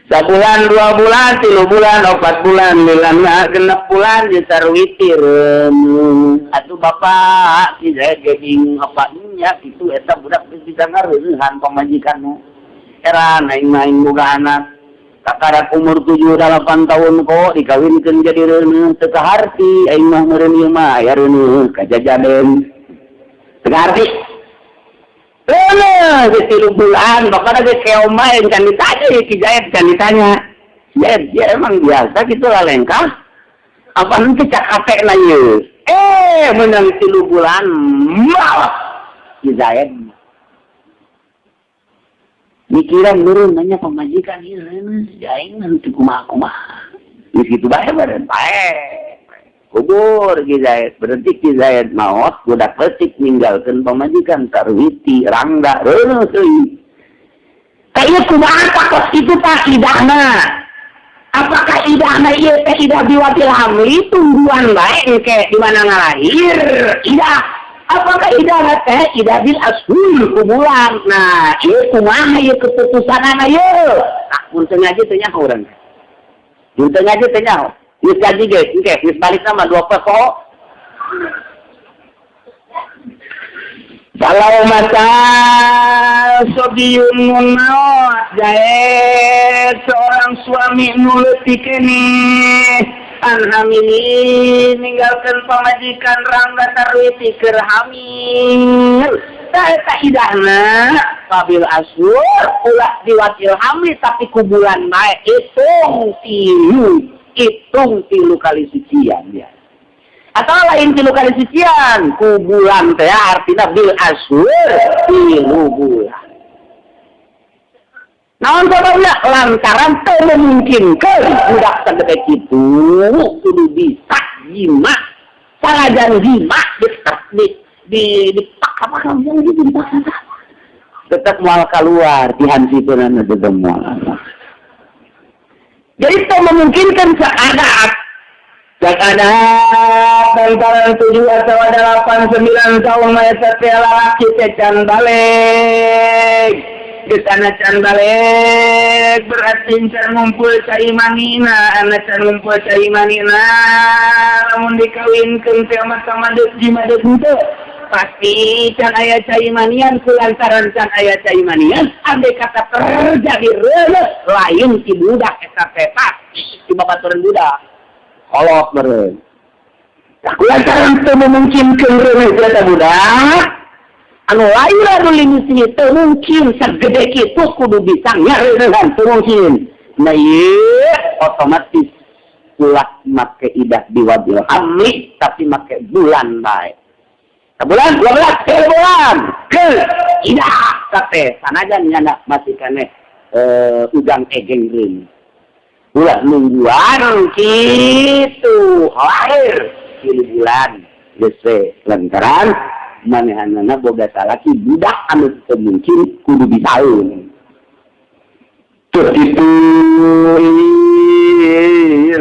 Sabulan, 2 bulan, 3 bulan, 4 bulan, lilana 6 bulan di Sarwiti reuneuh. Atuh bapak si Zaid ge bingung apa nya kitu eta budak geus bisa ngareuneuhan pamajikanna. Heran aing mah aing boga anak. Kakarak umur 7 8 tahun kok dikawinkeun jadi reuneuh teu kaharti aing mah meureun ieu mah aya reuneuh kajajaden. Teu kaharti. Reuneuh geus 3 bulan bapakna geus keom bae can ditanya ki Zaid can ditanya. Zaid dia emang biasa kitu lalengkah. Apa henteu cak hatena ieu? Menang 3 bulan malah ki Zaid. Mikiran meureun nanya pamajikan ieu reuneuh aing henteu kumaha-kumaha. Geus kitu bae meureun bae. Kubur Ki Zaid, berarti Ki Zaid maot budak leutik ninggalkeun pamajikan Sarwiti rangda reuneuh teuing. Ka ieu kumaha kos kitu tah idahna? Apakah idahna ieu teh idah biwatil hamli tungguan bae engke di mana ngalahir idah? Apakah idahna teh idah bil ashur kubulan? Nah, ieu kumaha ieu keputusanana ieu? Ah, mun teu ngaji teu nyaho urang. Mun teu ngaji teu nyaho. Geus gaji ge, engke geus balik sama 2 poe. Kalau mata sobiyun maot Zaid seorang suami nu leutik keneh an hamili ninggalkeun pamajikan rangga Sarwiti keur hamil. Eta idahna kabil asyur ulah diwatil hamli tapi kubulan bae hitung tilu kali sucian ya. Atau lain 3 kali sucian kubulan teh artinya bil asyur 3 bulan. Naon sababna lantaran teu memungkinkeun budak sagede kitu kudu bisa jima sanajan jima tetep di apa kamu gitu dipaksa tetap mual keluar di hansipeunan tetep mual. Jadi itu memungkinkan seadat seadat antara 7 atau 8 9 tahun mayat lalaki teh can balik di sana can balik berarti can ngumpul cai manina anak can ngumpul cai manina lamun dikawinkeun teh mah sama deuk jima deuk henteu pasti can aya cai manian kulantaran can aya cai manian andai kata terjadi reuneuh lain si budak eta teh pasti si babaturan budak kolot meureun. Tah kulantaran teu memungkinkeun reuneuh eta budak anu lain anu limisi teu mungkin sagede kitu kudu bisa nyareuneuhan teu mungkin. Nah ieu otomatis ulah make idah biwadil hamli, tapi make bulan bae. Bulan 12 bulan ke idah kabeh, sanajan nyana masih kene udang egeng reun. Ulah nungguan kitu lahir 3 bulan geus we, lantaran manehanana boga salaki budak anu teu mungkin kudu disaeun. Terus itu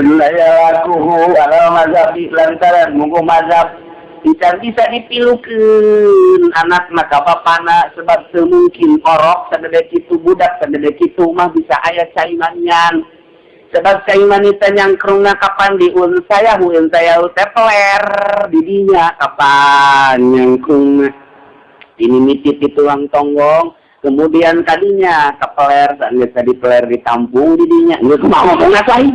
layakuhu ala mazhab, lantaran munggu mazhab bisa bisa dipilukeun anak maka bapana, sebab teu mungkin orok sagede kitu, budak sagede kitu mah bisa aya cai manian, sebab cai mani teh nyangkrungna kapan di unsayahu, unsayahu teh peler di dinya kapan nyangkrungna ini mimiti ti tulang tonggong, kemudian kadinya kepeler, geus tadi peler ditampung di dinya geus kumaha ngomongna cai.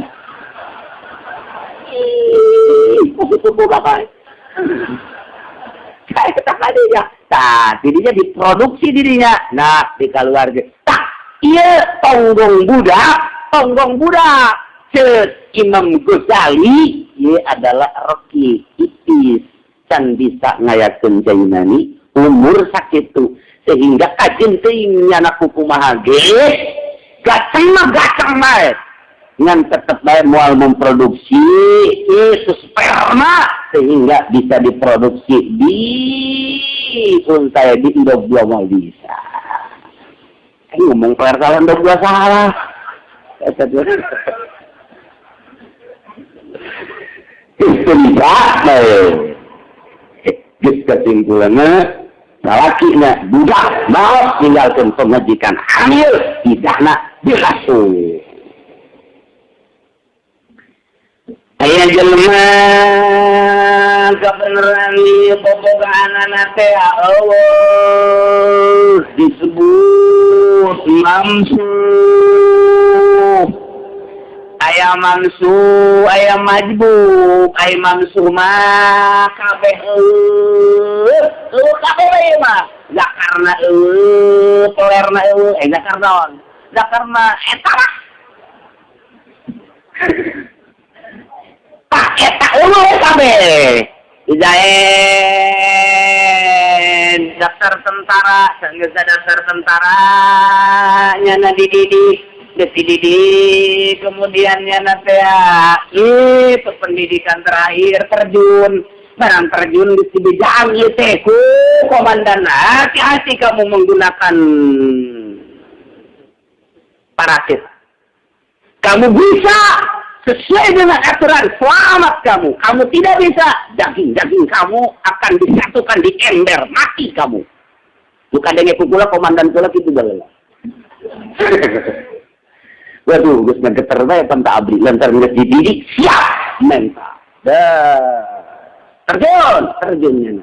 Ih, kupu-kupu bapak. Kayak tak dinya. Tah, dirinya diproduksi dirinya. Nah, dikaluarkeun. Tah, ieu tonggong budak, tonggong budak. Ceuk Imam Ghazali, ieu adalah roki ipis can bisa ngayakeun cai mani umur sakitu, sehingga kajeun teuing nyana kumaha ge gaceng mah gaceng bae, ngan tetep bae moal memproduksi itu sperma sehingga bisa diproduksi di untai di endog dua mau bisa. Ini ngomong kelar salah, endog dua salah. Itu bisa bae. Geus kesimpulanna salakina budak mau tinggalkan pemajikan hamil idahna dirasuh. Aya jelema kebenaran ieu bobogaanana teh Allah disebut mamsuh. Aya mamsuh, aya majbub, aya mamsuh mah kabeh eueuh, eueuh kabeh we mah. Zakarna eueuh, pelerna eueuh, zakar naon? Zakarna eta lah. Tak eta eueuh kabeh. Dijaen daftar tentara, geus daftar tentara nyana dididik, geus dididik, kemudian nyana teh itu pendidikan terakhir terjun, barang terjun geus dibejaan ieu teh ku komandan, hati-hati kamu menggunakan parasit. Kamu bisa sesuai dengan aturan, selamat kamu. Kamu tidak bisa, daging-daging kamu akan disatukan di ember, mati kamu. Bukan dengan pukula komandan pula gitu baheula. Waduh, geus ngegeter bae pan tak abri, lantaran geus dididik siap mental. Dah. Terjun, terjunnya.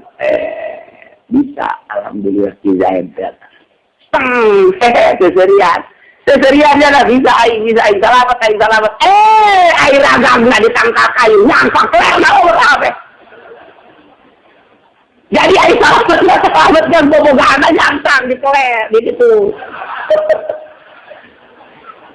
Bisa alhamdulillah si Zaid datang. Teng, hehe, seserian. Seseriannya lah bisa aing selamat, aing selamat. Aing ragangna ditangkap kayu, nyangkak lerna umur kabeh. Jadi aing selamat, selamat kan bobogaana nyangkang di keler di situ.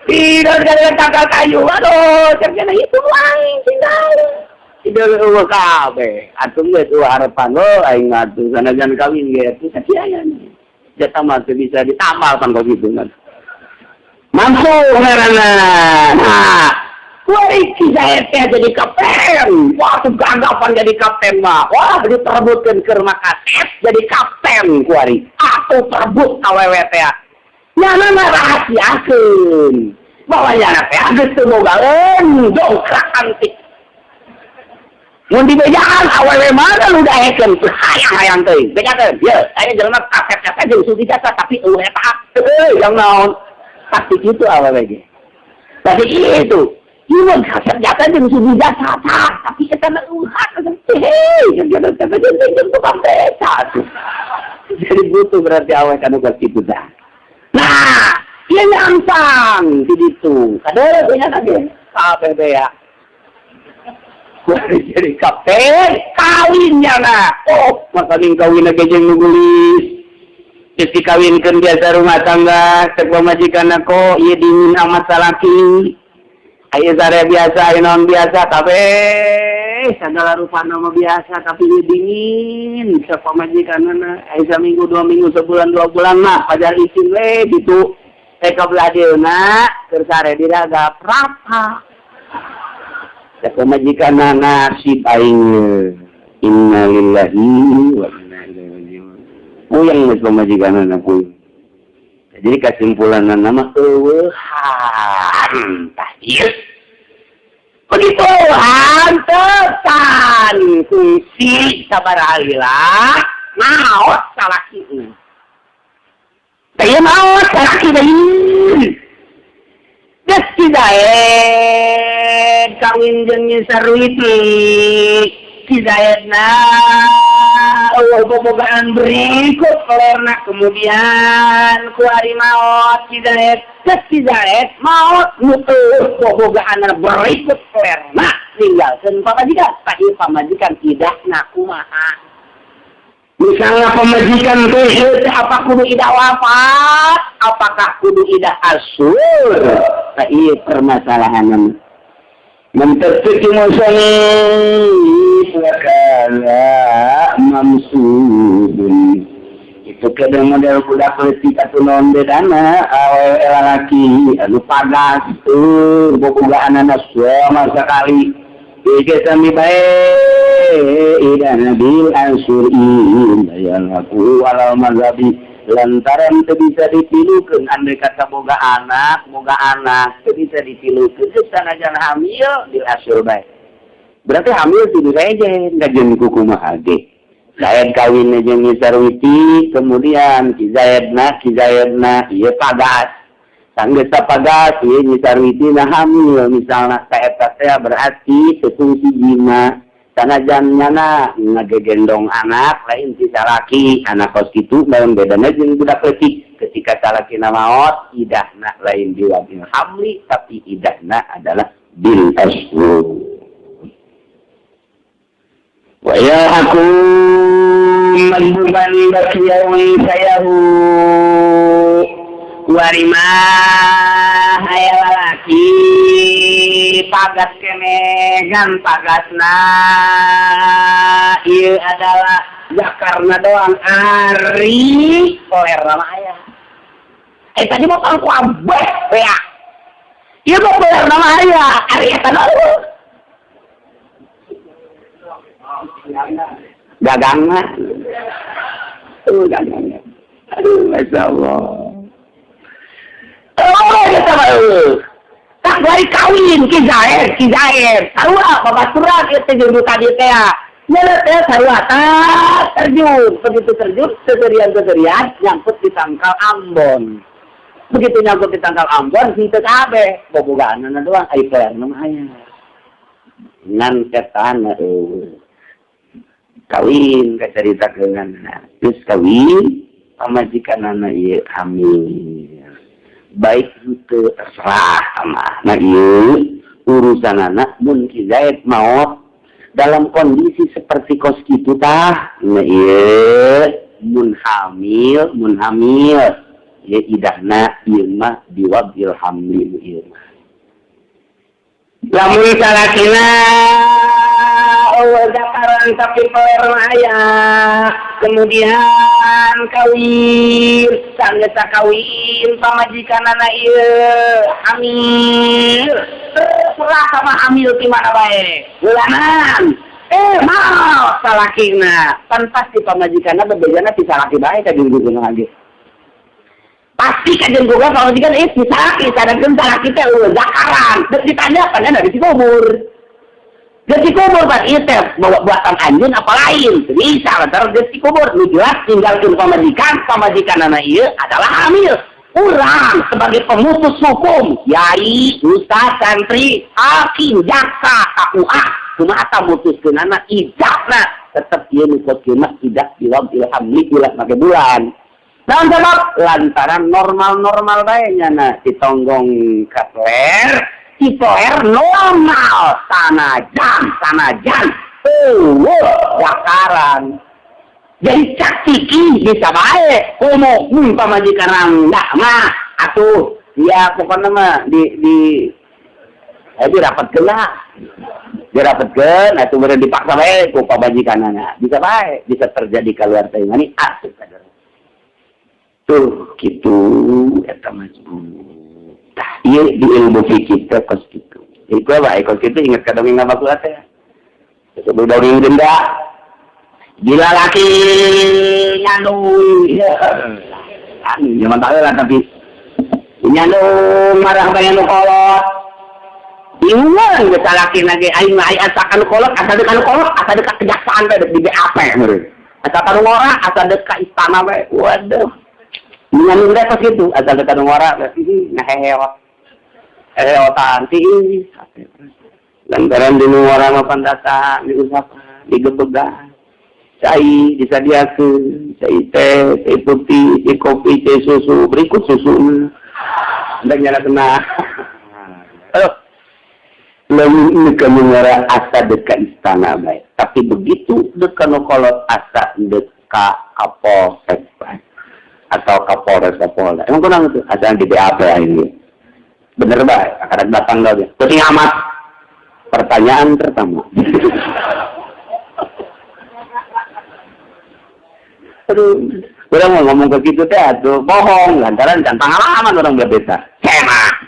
Tidak ada tangkal kayu, aduh, ceknya itu aing tinggal. Tidak eueuh kabeh. Atuh geus eueuh harapan oh aing atuh sanajan kawin ge atuh sakieu nih. Jatah mah teu bisa ditambal pan kok gitu kan. Mampu ngaranna. Nah, kuari saya teh jadi kapten. Wah, tuh gagapan jadi kapten mah. Wah, diperebutkeun keur makaset jadi kapten kuari. Atuh perebut awewe teh. Nyana mah rahasiakeun. Bahwa nyana teh geus teu bogaeun dongkrak antik. Mun dibejaan awewe mana lu daekeun hayang-hayang teuing. Bejakeun. Ye, aya jelema kasep-kasep jeung sugih jasa tapi eueuh eta. Heuh, yang naon? Pasti gitu awewe ge. Pasti itu. Ieu kasep jasa jeung sugih jasa tah, tapi eta mah eueuh hei, jeung tukang beca tuh. Jadi butuh berarti awewe kanu kitu tah. Nah, ieu nyampang di ditu. Kadeuleu nya ge. Kabeh beya. Jadi kapten kawinnya nah. Oh, maka ning kawin ge jeung nu geulis. Geus dikawinkeun biasa rumah tangga, cek pamajikan ko ieu dingin amat salaki. Aya sare biasa, aya naon biasa, kabeh segala rupa nama biasa, tapi ieu dingin sa pamajikanna. Aya saminggu, 2 minggu, sebulan, 2 bulan mah pajar isin we gitu. Eh, ka belah dieuna keur sare diragap rata. Cek pamajikanna, "Nasib aing, innalillahi wa inna ilaihi rajiun." Puyeng geus pamajikanna, puyeng. Jadi kesimpulan nama eueuhan tah ieu. Begitu hantepan fungsi sabaraha lila maot salaki. Teh maot salaki deui. Geus si Zaid kawin jeung Nyi Sarwiti. Si Zaidna eueuh bobogaan berikut pelerna, kemudian ku ari maot si Zaid. Geus si Zaid maot, nu eueuh bobogaan berikut pelerna ninggalkeun pamajikan. Tah, ieu pamajikan idahna kumaha? Misalnya pamajikan teh apa kudu idah wafat, apakah kudu idah asyur? Nah, iya permasalahan mentetik musannif wa kana mamsudun itu kadang model budak leutik atuh, naon bedana awewe lalaki anu pagas tuh bobogaanana sama sekali. Ike sami bae idana bil asyuri yalhaku alal mazhabi, lantaran teu bisa ditilukeun. Andai kata boga anak teu bisa ditilukeun, geus sanajan hamil bil asyur bae. Berarti hamil kudu sejen kajeun kumaha ge. Zaid kawin jeung Nyi Sarwiti, kemudian Ki Zaidna ieu pagas. Sanggeus pagas ieu Nyi Sarwiti na hamil misalna ka eta teh, berarti teu fungsi jima. Sanajan nyana ngagegendong anak lain ti salaki, anak kos kitu lain bedana jeung budak leutik. Ketika salakina maot, idahna lain biwadil hamli, tapi idahna adalah bil asyur. Wa yalhaqu manduban baqiya sayahu warima aya lalaki pagas keneh gan pagasna ieu adalah zakarna doang, ari koler nama aya. Eh, tadi mau ku abeh ya, ieu mah koler nama aya, ari eta eueuh gagangna. Tuh gagangna. Aduh, masya Allah. Oh, kita mah tak dari kawin ki Zaid, ki Zaid. Sarua babaturan ieu teh jeung tadi teh. Nya teh sarua tak terjun, begitu terjun seserian-seserian nyangkut di tangkal Ambon. Begitu nyangkut di tangkal Ambon, henteu kabeh bobogaanna doang, ai pelerna mah aya. Ngan etana eueuh. Kawin kacaritakeun, terus kawin pamajikanana ieu hamil, baik itu terserah sama. Nah, ieu urusan anak mun Ki Zaid maot dalam kondisi seperti kos kitu tah. Nah, ieu mun hamil ieu idahna ieu mah biwadil hamli ieu mah. Lamun salakina eueuh zakaran tapi peler aya, kemudian kawin, sanggeus kawin pamajikanana ieu hamil, terserah sama hamil di mana bae bulanan. Eh, maot salakina, pan pasti pamajikanna bebejana ti salaki bae ka jeung guguna ge. Pasti kajian guguna pamajikan eh ti salaki, sadangkeun salaki teh eueuh zakaran. Deuk ditanya pan dari kubur. Geus kubur pan ieu teh bawa buatan anjeun apa lain? Teu bisa lantaran geus kubur. Nu jelas tinggalkeun pamajikan, pamajikanana ieu adalah hamil. Urang sebagai pemutus hukum, kiai, ustaz, santri, hakim, jaksa, KUA, kumaha ta mutuskeunana idahna? Tetep ieu nu kos kieu mah idah biwadil hamli, ulah make bulan. Naon sebab? Lantaran normal-normal bae nyana ditonggong ka peler, si peler normal sanajan eueuh zakaran. Jadi cak ciki bisa bae komo mun pamajikan rangda mah atuh ya pokoknya mah di Dirapatkeun lah. Dirapatkeun atuh beureun dipaksa bae ku pamajikanana. Bisa bae, bisa terjadi keluar teh mani asup ka jero. Tuh kitu eta majbub. Tah ieu di ilmu fikih teh kos kitu. Jadi gua bae kos kitu inget ka dongeng baheula teh. Sebelum dongeng denda. Gila laki nyandung. Ya. Anu zaman baheula tapi nyandung marah bae nu kolot. Bingung geus salaki lagi aing mah asa ka nu kolot, asa deuk ka nu kolot, asa deuk ka kejaksaan teh di BAP meureun. Asa ka nu ngora, asa deuk ka istana we. Waduh. Nyandung teh kos kitu, asa deuk ka nu ngora ngaheheot. Heheotan tiis. Lantaran di nu ngora mah pandatang diusapan, digebegan. Cai disadiakeun, cai teh, cai putih, cai kopi, cai susu, berikut susu. Hendak nyala kena. Aduh. Lamun ka nu ngora asa deuk ka istana bae. Tapi begitu deuk ka nu kolot asa deuk ka Kapolsek bae. Atau Kapolres Kapolda. Emang kurang itu? Asa di BAP ini. Bener bae, akan datang lagi. Penting amat. Pertanyaan pertama. Aduh, orang mau ngomong ke gitu teh atuh bohong lantaran can pengalaman orang berbeda. Enak.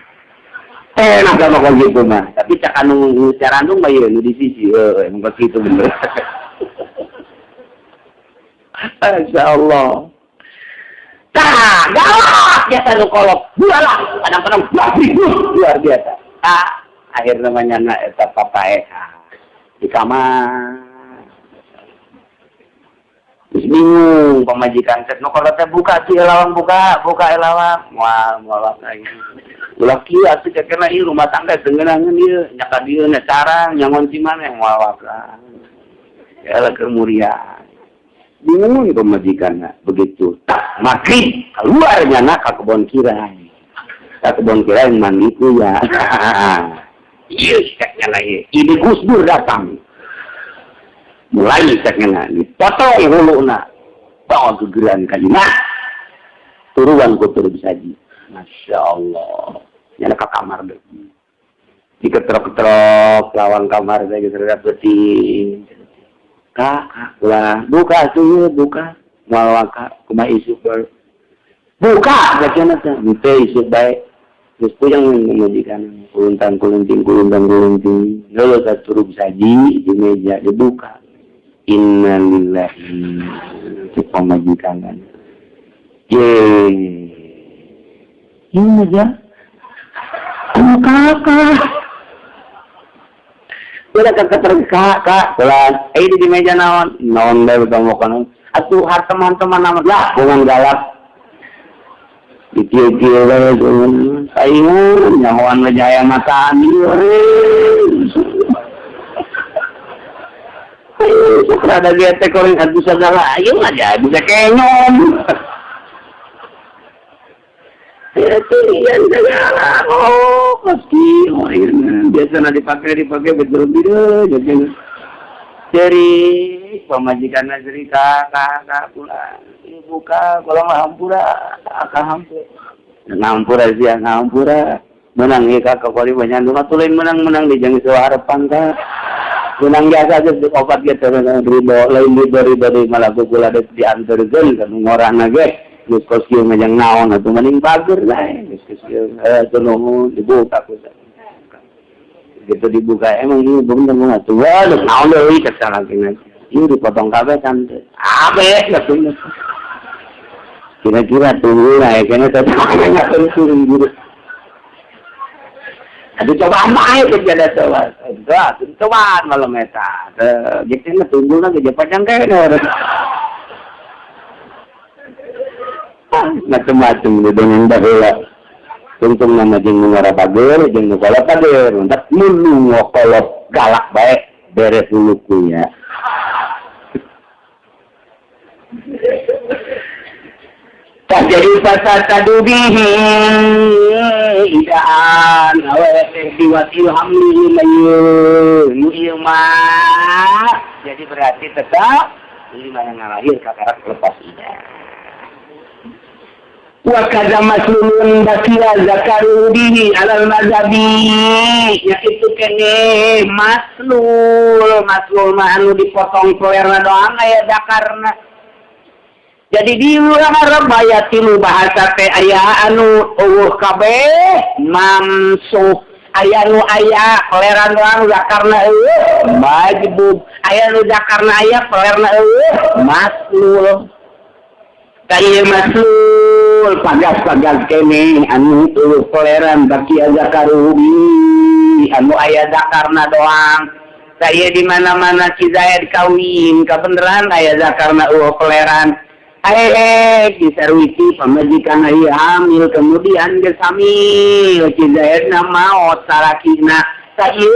Enak sama kok gitu mah. Tapi cak anu carandung mah ieu nu di sisi heuh emang kok gitu bener. Masya Allah. Tah, galak biasa nu kolot. Galak, kadang-kadang luar biasa. Ah, akhir namanya na eta papaeha di kamar. Terus bingung pamajikan teh nu kolot teh buka sih lawang buka, buka lawang. Moal moal lagi. Ulah kieu atuh cekena ieu rumah tangga teu ngeunaheun ieu, nyaka dieu na carang nyangon si maneh moal waka. Ya lah keur muria. Bingung pamajikanna begitu tak maghrib keluar nyana ka kebon kirai. Ka kebon kirai mandi ku ya. Ieu ceknya ieu. Ide Gus Dur datang. Mulai ceknya dipotong huluna. Bawa gegeran ka imah. Turuan ku turun saji. Masya Allah. Nyana ka kamar deh. Diketrok-ketrok lawang kamar teh geus rada peuting. Kak, ulah buka tuh buka. Moal waka kumaha isuk bae. Buka cenah teh henteu isuk bae. Geus puyeng pamajikan kuluntang kulunting kuluntang kulunting. Leuleus turug saji di meja dibuka. Innalillahi si pamajikan. Ye. Ini aja. Kakak. Udah kata kak, kak, pulang. Eh di meja naon, naon bae betong makan. Atuh har teman-teman nama lah, bukan galak. Dikieu-kieu bae dengan saingan nyahoan jaya mataan ieu. Ayo, sok rada ge teh koreng atuh sagala ayeuna aja bisa kenyom. Tirian segala, oh pasti, oh iya, biasa dipakai betul betul, jadi dari pamajikan cerita kakak pulang, buka, kalau nggak hampura, akak hampura, ngampura sih, ngampura, menang ya kakak kali banyak rumah tulen menang menang di jangan sewa harapan kak, menang biasa aja di obat gitu, ridho lain ridho ridho di malah gula diantarkan kan ngorang lagi. Geus kos kieu mah jang naon atuh mending pager bae geus kos kieu teu nuhun dibuka ku gitu dibuka emang ieu bener mah atuh waduh naon deui kasalakina ieu dipotong kabeh kan abe atuh kira-kira tunggu lah ya kena teh turun guru aduh cobaan bae kejadian coba cobaan malam eta gitu tunggu lagi panjang kene macam-macam di dongeng baheula. Tungtung nama jeung nu ngora bager jeung nu kolot bager, entak mun nu kolot galak bae beres huluku nya. Tah jadi fasatadu bihi idaan awe teh diwatil hamli mayun nu ieu mah. Jadi berarti tetap lima yang ngalahir kakarak lepas ida. Wa kadza maslulun bakia zakaru bihi alal mazhabi ya itu kene maslul maslul mah anu dipotong pelerna doang aya zakarna. Jadi di urang Arab aya tilu bahasa teh aya anu eueuh kabeh mamsuh, aya nu aya peleran doang zakarna eueuh majbub, aya nu zakarna aya pelerna eueuh maslul. Kaya maslul pagas-pagas kene anu eueuh peleran bakia zakarubi anu aya zakarna doang. Saya di mana-mana si Zaid kawin kabeneran aya zakarna eueuh peleran. Disarwiti pamajikan aya hamil kemudian geus hamil si Zaidna maot salakina. Saeu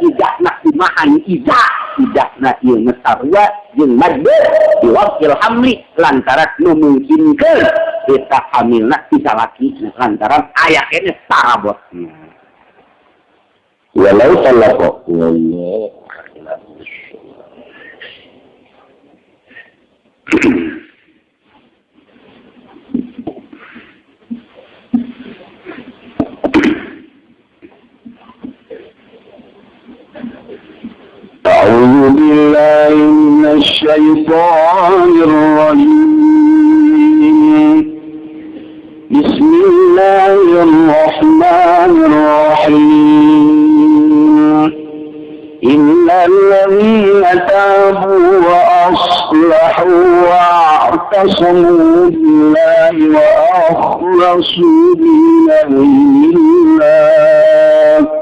idahna kumaha idah idahna ieu sarua jeung majbur diwakil hamli lantaran nu mungkinkeun eta hamilna ti salaki lantaran aya keneh parabotna. Walau talaqa wallahu a'lam. أعوذ بالله من الشيطان الرجيم. بسم الله الرحمن الرحيم. إلا الذين تابوا وأصلحوا واعتصموا بالله وأخلصوا دينهم لله